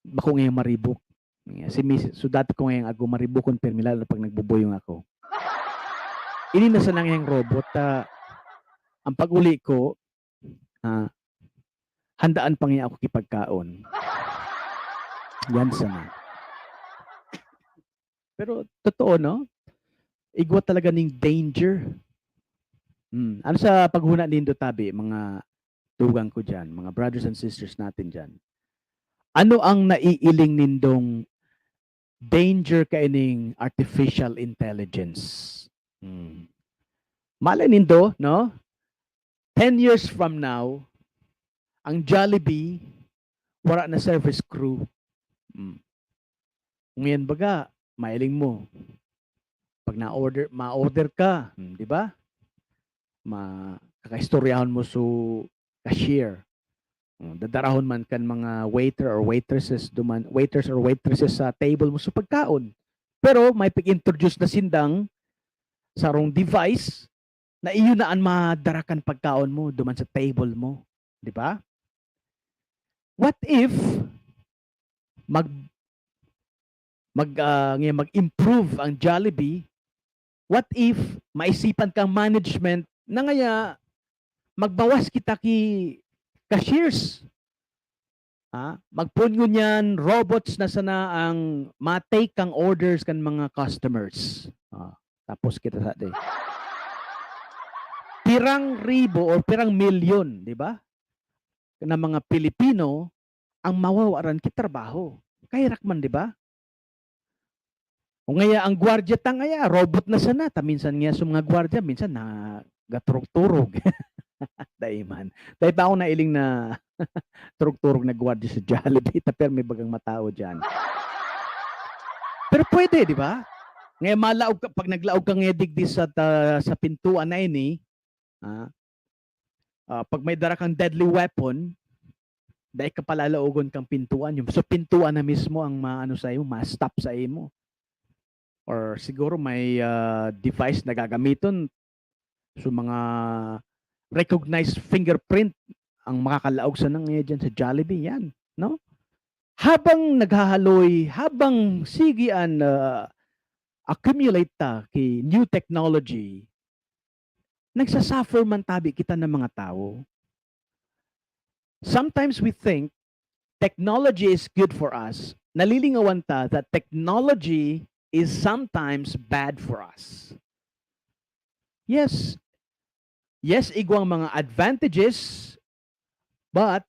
bako ngayang maribok. Nga, si Miss, so dati ko ngayang agom maribokon, pirmi lalo na pag nagbubuyong ako. Ini na sana ngayang robot, ta, ang pag-uli ko, ah, handaan pa ngaya ako ki pagkaon. Yan sana. Pero totoo, no? Igwa talaga ning danger. Hmm. Ano sa paghuna nindo, tabi, mga tugang ko diyan, mga brothers and sisters natin diyan? Ano ang naiiling nindong danger kaining artificial intelligence? Hmm. Malay nindo, no? Ten years from now, ang Jollibee, wala na service crew. Hmm. Ngayon baga, mailing mo. Pag na-order, ma-order ka, hmm, di ba? Ma-, kakaistoryahon mo so cashier. Hmm, dadarahon man kan mga waiter or waitresses duman, waiters or waitresses sa table mo sa pagkaon. Pero may pag-introduce na sindang sarong device na iyo na an madara kan pagkaon mo duman sa table mo, di ba? What if mag-, mag-, ah, ngayon mag-improve ang Jollibee? What if maisipan kang management na ngaya magbawas kita ki cashiers? Ha? Magpoon ngunyan, robots na sana ang ma-take ang orders kan mga customers. Ah, tapos kita sa di. Pirang ribo or pirang milyon, di ba? Na mga Pilipino ang mawawaran ki trabaho. Kaherak man, di ba? O ngaya, ang gwardiya ta ngaya, robot na sana. Ta minsan ngaya sa mga gwardiya, minsan nagaturog-turog. Dai man. Dai pa ako nailing na turog-turog na gwardiya sa Jollibee. Ta, pero may bagang matao diyan. Pero pwede, di ba? Ngaya malaog ka, pag naglaog ka ngaya digdi sa, ta-, sa pintuan na ini, ah, ah, pag may dara kang deadly weapon, dai ka palalaogon kang pintuan. Yung sa pintuan na mismo ang maano sa'yo, ma-stop sa imo. Or siguro may, ah, device na gagamiton. So, mga recognized fingerprint ang makakalaog sana ngaya diyan sa Jollibee, yan, no? Habang naghahaloy, habang sige an, ah, accumulate ta ki new technology, nagsasuffer man tabi kita na mga tawo. Sometimes we think technology is good for us. Nalilingawan ta that technology is sometimes bad for us. Yes. Yes, igwang mga advantages, but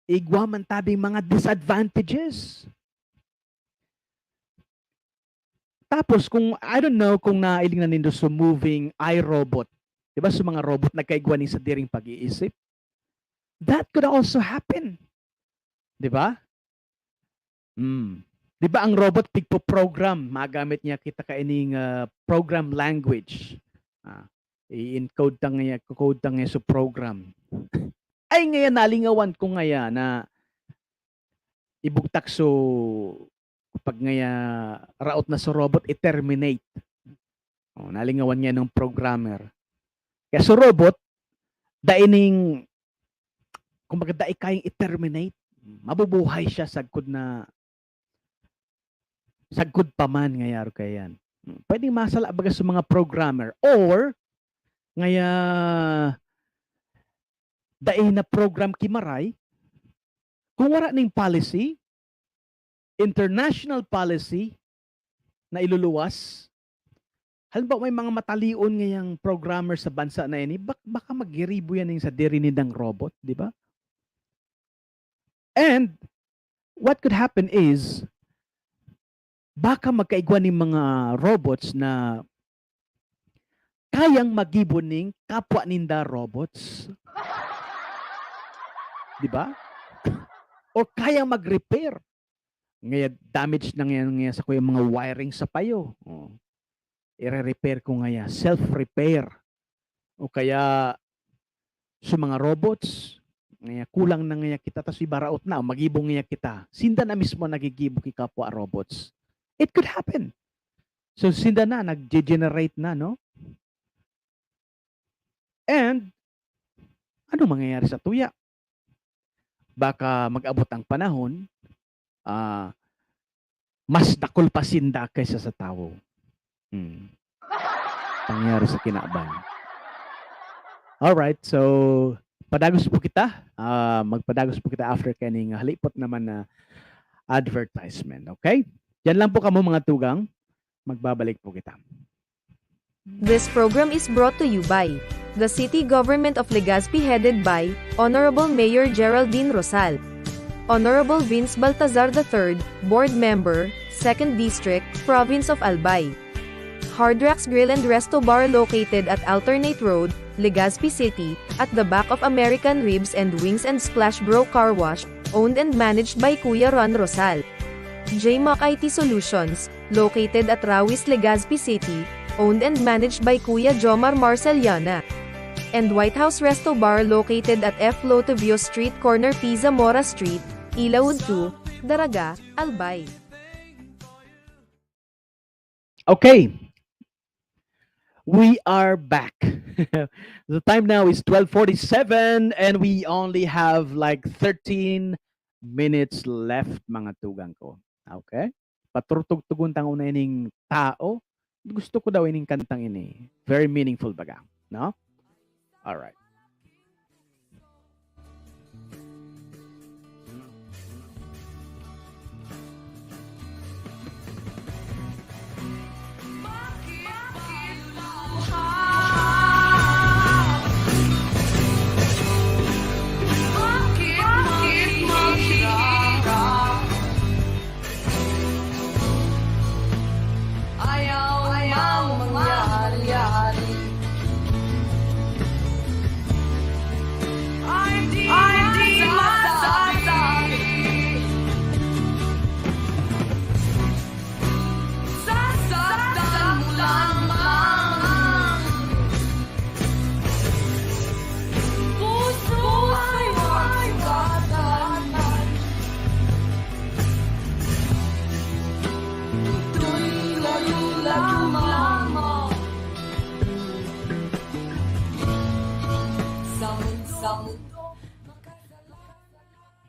igwa man tabing mga disadvantages. Tapos kung, I don't know kung nailing na nindo sa moving iRobot. Di ba, sa mga robot nagkaigwa nin sadiring pag-iisip? That could also happen. Di ba? Hmm. Di ba ang robot pigpo-program? Magamit niya kita kaining, ah, program language. Ah, i-encode ta ngaya, code ta ngaya sa program. Ay, ngaya nalingawan ko ngaya na ibugtak so, pag ngaya raot na so robot, i-terminate. Oh, nalingawan ngaya ng programmer. Kaya so robot, dai ning, kumbaga, dai kayang i-terminate. Mabubuhay siya sagkod na, sagkod pa man ngaya, kaya yan. Pwedeng masala baga sa mga programmer. Or, ngaya, dai na program ki maray, kung wala ning policy, international policy na iluluwas, halimbawa, may mga matalion ngayang programmer sa bansa na ini, bak-, baka magiribo yan yung sa diri nindang robot, di ba? And what could happen is, baka magkaigwa ning mga robots na kayang magibo ning kapwa ninda robots. Di ba? Or kayang mag-repair. Ngaya damage na ngayon ngaya sa kuya mga wiring sa payo. Oh. Ire-repair ko ngaya, self-repair. O kaya sa mga robots, ngaya kulang na ngaya kita, tas iba raot na, magibo ngaya kita. Sinda na mismo nagigibo ki kapwa robots. It could happen. So, sinda na, nagge-generate na, no? And, ano mangyayari sa tuya? Baka mag-abot ang panahon, ah, mas dakul pa sinda kaysa sa tawo. Hmm. Pangyayari sa kinaban. Alright, so, padagos po kita. Ah, magpadagos po kita after kaning halipot naman na advertisement, okay? Diyan lang po kamo, mga tugang. Magbabalik po kita. This program is brought to you by the City Government of Legazpi, headed by Honorable Mayor Geraldine Rosal, Honorable Vince Baltazar the third, Board Member, Second District, Province of Albay. Hard Rocks Grill and Resto Bar, located at Alternate Road, Legazpi City, at the back of American Ribs and Wings and Splash Bro Car Wash, owned and managed by Kuya Ron Rosal. J Mac I T Solutions, located at Rawis, Legazpi City, owned and managed by Kuya Jomar Marceliana. And White House Resto Bar, located at F Lotevio Street, corner P Zamora Street, Ilaud two, Daraga, Albay. Okay. We are back. The time now is twelve forty-seven and we only have, like, thirteen minutes left, mga tugang ko. Okay? Paturtugtugon tang una ining tao. Gusto ko daw ining kantang ini. Very meaningful baga, no? All right.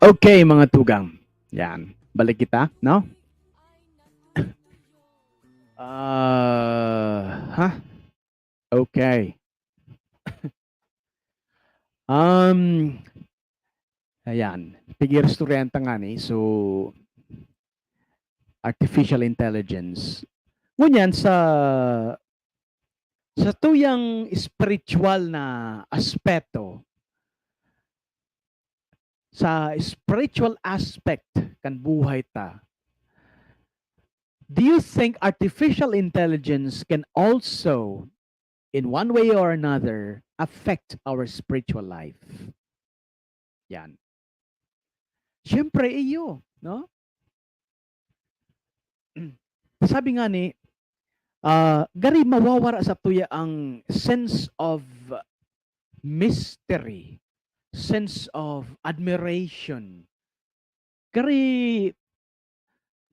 Okay, mga tugang. Yan. Balik kita, no? Ah, ha? Okay. Um, ayan. Pig-iistoryahan ta ngani. So, artificial intelligence. Ngunyan, sa, sa tuyang spiritual na aspeto, sa spiritual aspect kan buhay ta, do you think artificial intelligence can also, in one way or another, affect our spiritual life? Yan. Siyempre, iyo, no? Sabi nga ni, ah, gari mawawara sa tuya ang sense of mystery, sense of admiration. Gari,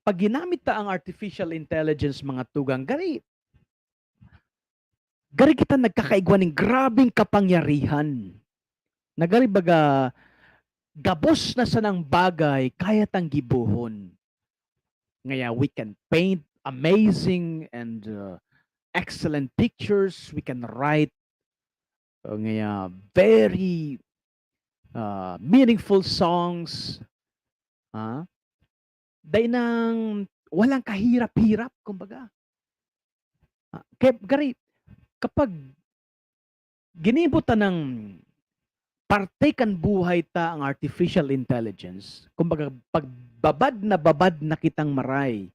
pag ginamit ta ang artificial intelligence, mga tugang, gari, gari kita nagkakaigwa ning grabeng kapangyarihan. Na gari baga, gabos na sanang bagay, kaya tang gibohon. Ngaya, we can paint amazing and, uh, excellent pictures. We can write, uh, ngaya, very, uh, meaningful songs. Ah, dai nang walang kahirap-hirap, kumbaga. Ah, kaya, gari, kapag ginibo ta nang parte kan buhay ta ang artificial intelligence, kumbaga, pag babad na babad na kitang maray,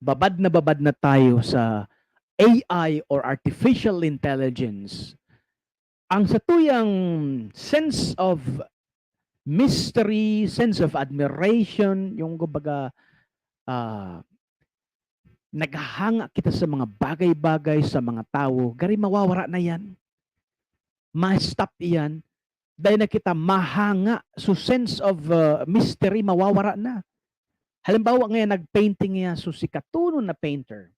babad na babad na tayo sa A I or artificial intelligence, ang satuyang sense of mystery, sense of admiration, yung kumbaga, ah, naghahanga kita sa mga bagay-bagay, sa mga tawo, gari mawawara na yan. Ma-stop iyan. Dai na kita mahanga. So, sense of, uh, mystery, mawawara na. Halimbawa, ngayon, nag-painting niya, so, si Katunon na painter.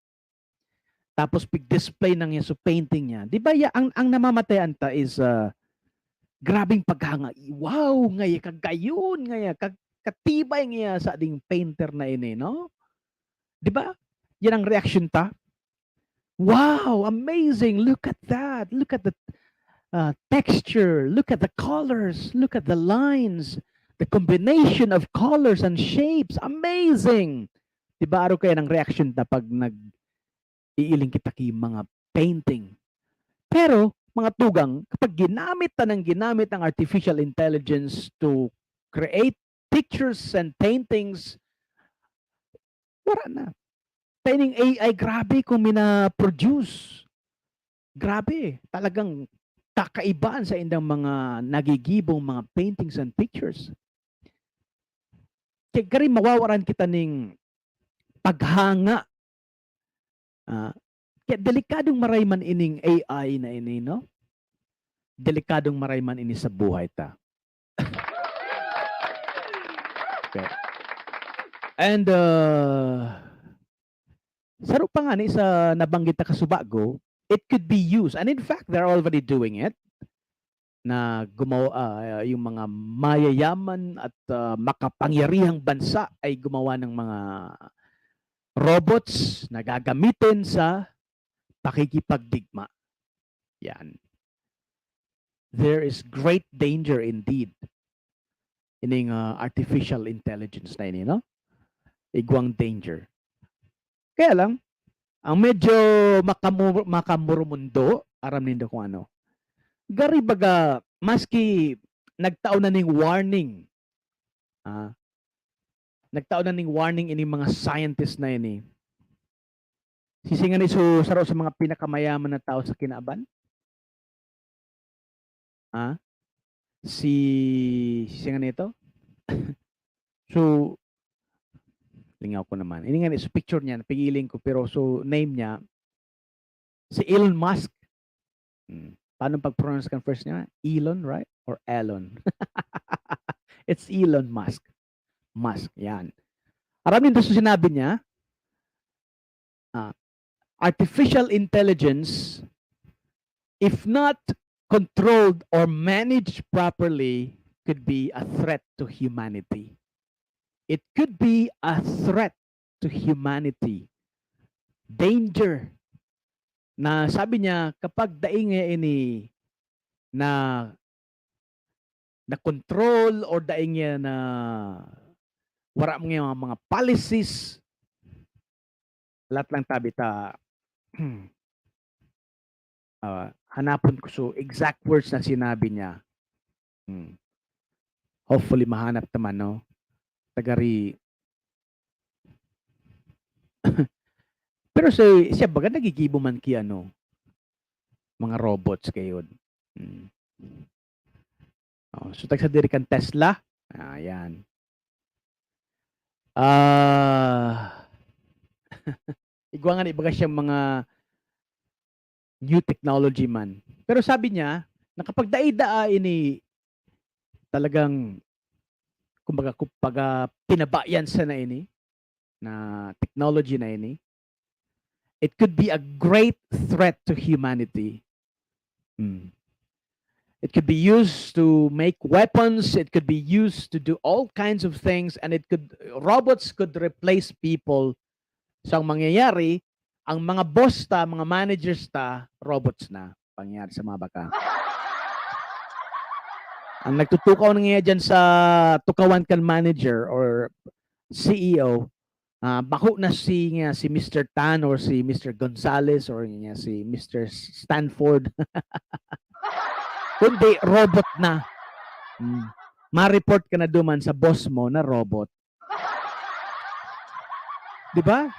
Tapos, pig-display na niya so painting niya. Di ba, ya-, ang, ang namamatayan ta is, uh, grabing paghanga. Wow, ngaya, kagayon, ngaya, ka-, katibay ngaya sa ding painter na ini, no? Di ba? Yan ang reaction ta. Wow, amazing. Look at that. Look at the, uh, texture. Look at the colors. Look at the lines. The combination of colors and shapes. Amazing. Di ba, aro kaya ang reaction ta pag nag-iiling kita ki mga painting? Pero, mga tugang, kapag ginamit ta nang ginamit ang artificial intelligence to create pictures and paintings, wala na. Kaya ning A I, grabe kung mina-produce. Grabe, talagang kakaibahan sa indang mga nagigibong mga paintings and pictures. Kaya gari mawawaran kita ning paghanga. Ah, kaya delikadong maray man ining A I na ini, no? Delikadong maray man ini sa buhay ta. Okay. And, uh, saro pa nga ni sa nabanggit na kasubago, it could be used. And in fact, they're already doing it. Na gumawa, ah, yung mga mayayaman at, ah, makapangyarihang bansa ay gumawa ng mga robots na gagamitin sa pakikipagdigma. Yan. There is great danger indeed ining, ah, artificial intelligence na ini, no? Igwang danger. Kaya lang, ang medyo makamu-, makamurumundo, aram nindo kung ano. Gari baga, maski nagtao na ning warning, ah, nagtao na ning warning ining mga scientist na ini. Sisinga ni so, saro sa mga pinakamayaman na tao sa kinaban? Ha? Si, si nga nito? So, lingaw ko naman. Ini nga ni, so picture niya, napigiling ko, pero so name niya, si Elon Musk. Hmm. Paano pag-pronounce kan first niya? Elon, right? Or Elon? It's Elon Musk. Musk, yan. Aram nindo sa sinabi niya, ah, artificial intelligence, if not controlled or managed properly, could be a threat to humanity. It could be a threat to humanity. Danger. Na sabi niya, kapag dai niya ini na, na control or dai niya na wala mga, mga policies, lahat lang tabi ta, ah, hanapon ko so exact words na sinabi niya. Hmm. Hopefully, mahanap naman, no? Tagari. Pero si, siya baga nagigibo man ki ano, mga robots kayo. Hmm. Oh, so, tagsa diri kan Tesla. Ayan. Ah, igwa nga ni baga siyang mga new technology man. Pero sabi niya, na kapag dai-daa ini talagang, kumbaga, kumbaga, pinabayan sa na ini, na technology na ini, it could be a great threat to humanity. Hmm. It could be used to make weapons, it could be used to do all kinds of things, and it could, robots could replace people. So, ang mangyayari, ang mga boss ta, mga managers ta, robots na. Pangyayari sa mga baka. Ang nagtutukaw na nga dyan sa tukawan kan manager or C E O, ah, bako na si, nga si Mister Tan or si Mister Gonzales or nga si Mister Stanford. Kundi robot na. Hmm. Ma-report ka na duman sa boss mo na robot. Di ba?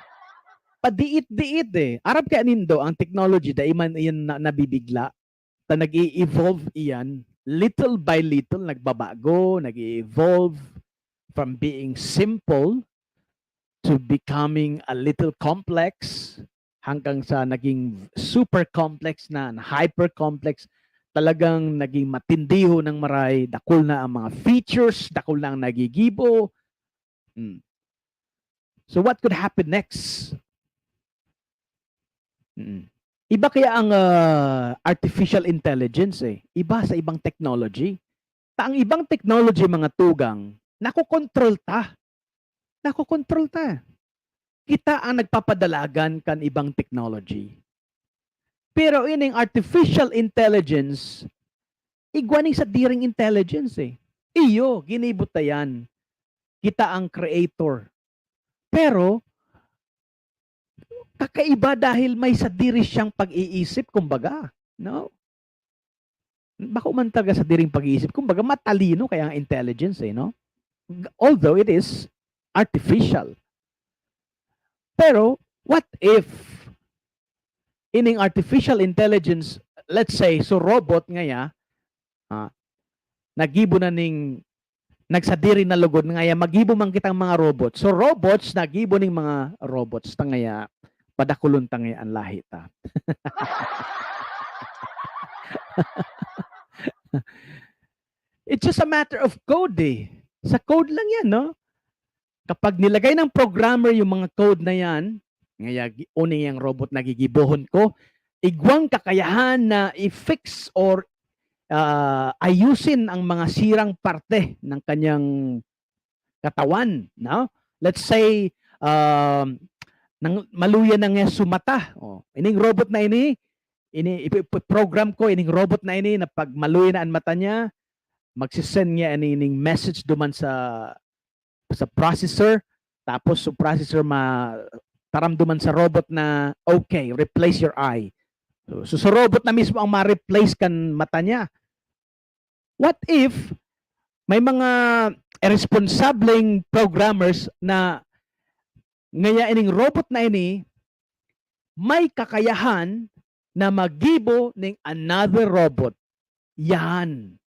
Padiit-diit eh. Arab kaya nindo ang technology, dai man iyan na, nabibigla. Ta nag-i-evolve iyan, little by little, nagbabago, nag-i-evolve from being simple to becoming a little complex, hanggang sa naging super complex na, na hyper complex. Talagang naging matindiho ng maray, dakul na ang mga features, dakul na ang nagigibo. Hmm. So what could happen next? Mm. Iba kaya ang, ah, artificial intelligence eh. Iba sa ibang technology. Ta ang ibang technology, mga tugang, nakokontrol ta. Nakokontrol ta. Kita ang nagpapadalagan kan ibang technology. Pero ining artificial intelligence, igwa ning sadiring intelligence eh. Iyo, ginibo ta yan. Kita ang creator. Pero, kakaiba dahil may sadiri siyang pag-iisip, kumbaga, no? Bako man talaga sadiring pag-iisip, kumbaga, matalino kaya ang intelligence eh, no? G-, although it is artificial. Pero, what if ining artificial intelligence, let's say, so robot ngaya, ah, nagibo na ning nagsadiri na lugod ngaya, magibo man kitang mga robot. So, robots, nagibo ning mga robots, ta ngaya, padakulon ta ngaya an lahi ta. It's just a matter of code eh. Sa code lang yan, no? Kapag nilagay ng programmer yung mga code na yan, ngaya gi-, uning yang robot na gigibohon ko, igwang kakayahan na i-fix or, ah, ayusin ang mga sirang parte ng kanyang katawan, no? Let's say, um, nang maluya na nga sa mata. Oh, ining robot na ini, ini ipi-, ipi-program ko ining robot na ini na pag maluya na ang mata niya, magsisend niya ini, ining message duman sa, sa processor, tapos sa processor ma-, taramduman sa robot na, "Okay, replace your eye." So, so, so robot na mismo ang ma-replace kan mata niya. What if may mga irresponsableng programmers na ngaya ining robot na ini may kakayahan na magibo ning another robot? Yan.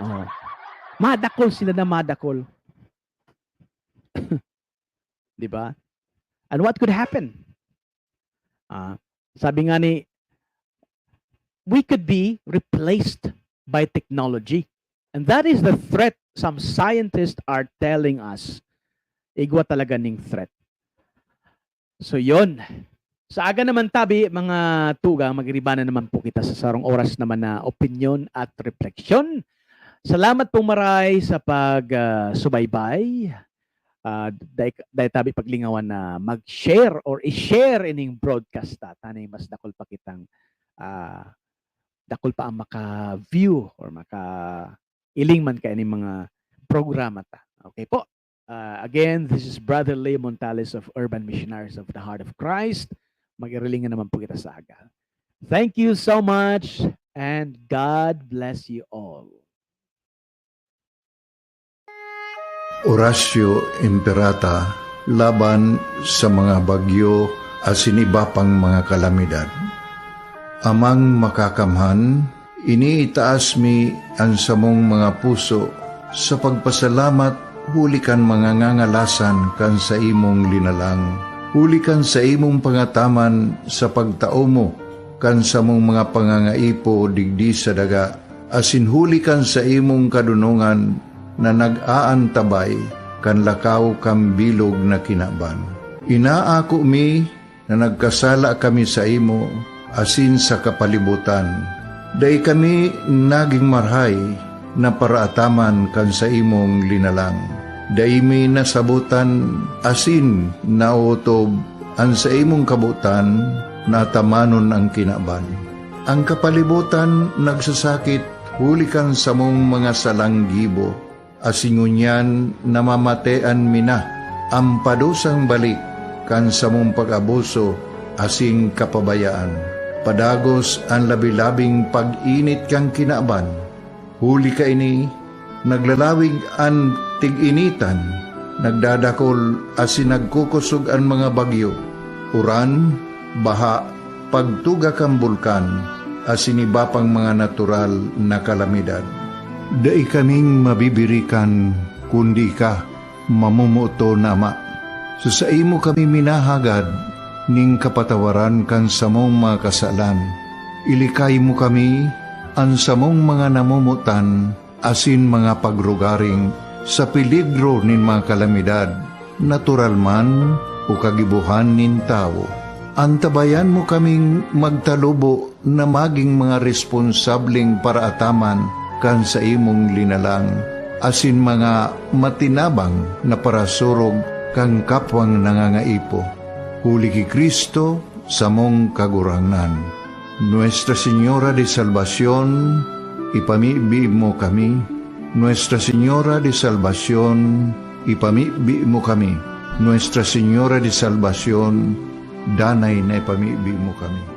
Oh. Madakol sila na madakol. Di ba? And what could happen? Ah, sabi nga ni, we could be replaced by technology. And that is the threat some scientists are telling us. Igwa talaga ning threat. So, yon. Sa aga naman tabi, mga tugang, magiriba na naman po kita sa sarong oras naman na opinyon at refleksyon. Salamat pong maray sa pag, ah, subaybay. Ah, dai, dai tabi paglingawan na mag-share or i-share ining broadcast ta. Tanay mas dakul pa kitang, ah, dakul pa ang maka-view or maka-iling man kaya ning mga programa ta. Okay po. Uh, again, this is Brother Leo Montales of Urban Missionaries of the Heart of Christ. Magirilingan naman po kita sa aga. Thank you so much and God bless you all. Horatio Imperata laban sa mga bagyo asin iba pang mga kalamidad. Amang Makakamhan, iniitaas mi an samong mga puso sa pagpasalamat huli kan mga ngangalasan kan saimong linalang, huli kan saimong pangataman sa pagtao mo kan samong mga pangangaipo digdi sa daga, asin huli kan saimong kadonongan na nag-aantabay kan lakaw kan bilog na kinaban. Inaako mi na nagkasala kami saimo asin sa kapalibotan. Dai kami nagin marahay na paraataman kan saimong linalang. Dai mi nasabotan asin naotob an saimong kabotan na atamanon an kinaban. An kapalibotan nagsasakit huli kan samong mga salang gibo, asin ngunyan namamatean mi na an padusang balik kan samong pag-abuso asin kapabayaan. Padagos an labi-labing pag-init kan kinaban. Huli kaini, naglalawig an tig-initan, nagdadakol asin nagkukosog an mga bagyo, uran, baha, pagtuga kan bulkan, asin iba pang mga natural na kalamidad. Dai kaming mabibirikan kundi ika, mamomoton na Ama. Sa saimo kami minahagad nin kapatawaran kan samong mga kasalan. Ilikay mo kami, an samong mga namomotan asin mga pagrugaring sa peligro nin mga kalamidad, natural man o kagibohan nin tawo. Antabayan mo kaming magtalubo na magin mga responsableng paraataman kan saimong linalang, asin mga matinabang na parasurog kan kapwang nangangaipo. Huli ki Cristo, samong Kagurangnan. Nuestra Señora de Salvacion, ipamibi mo kami. Nuestra Señora de Salvacion, ipamibi mo kami. Nuestra Señora de Salvacion, danay na ipamibi mo kami.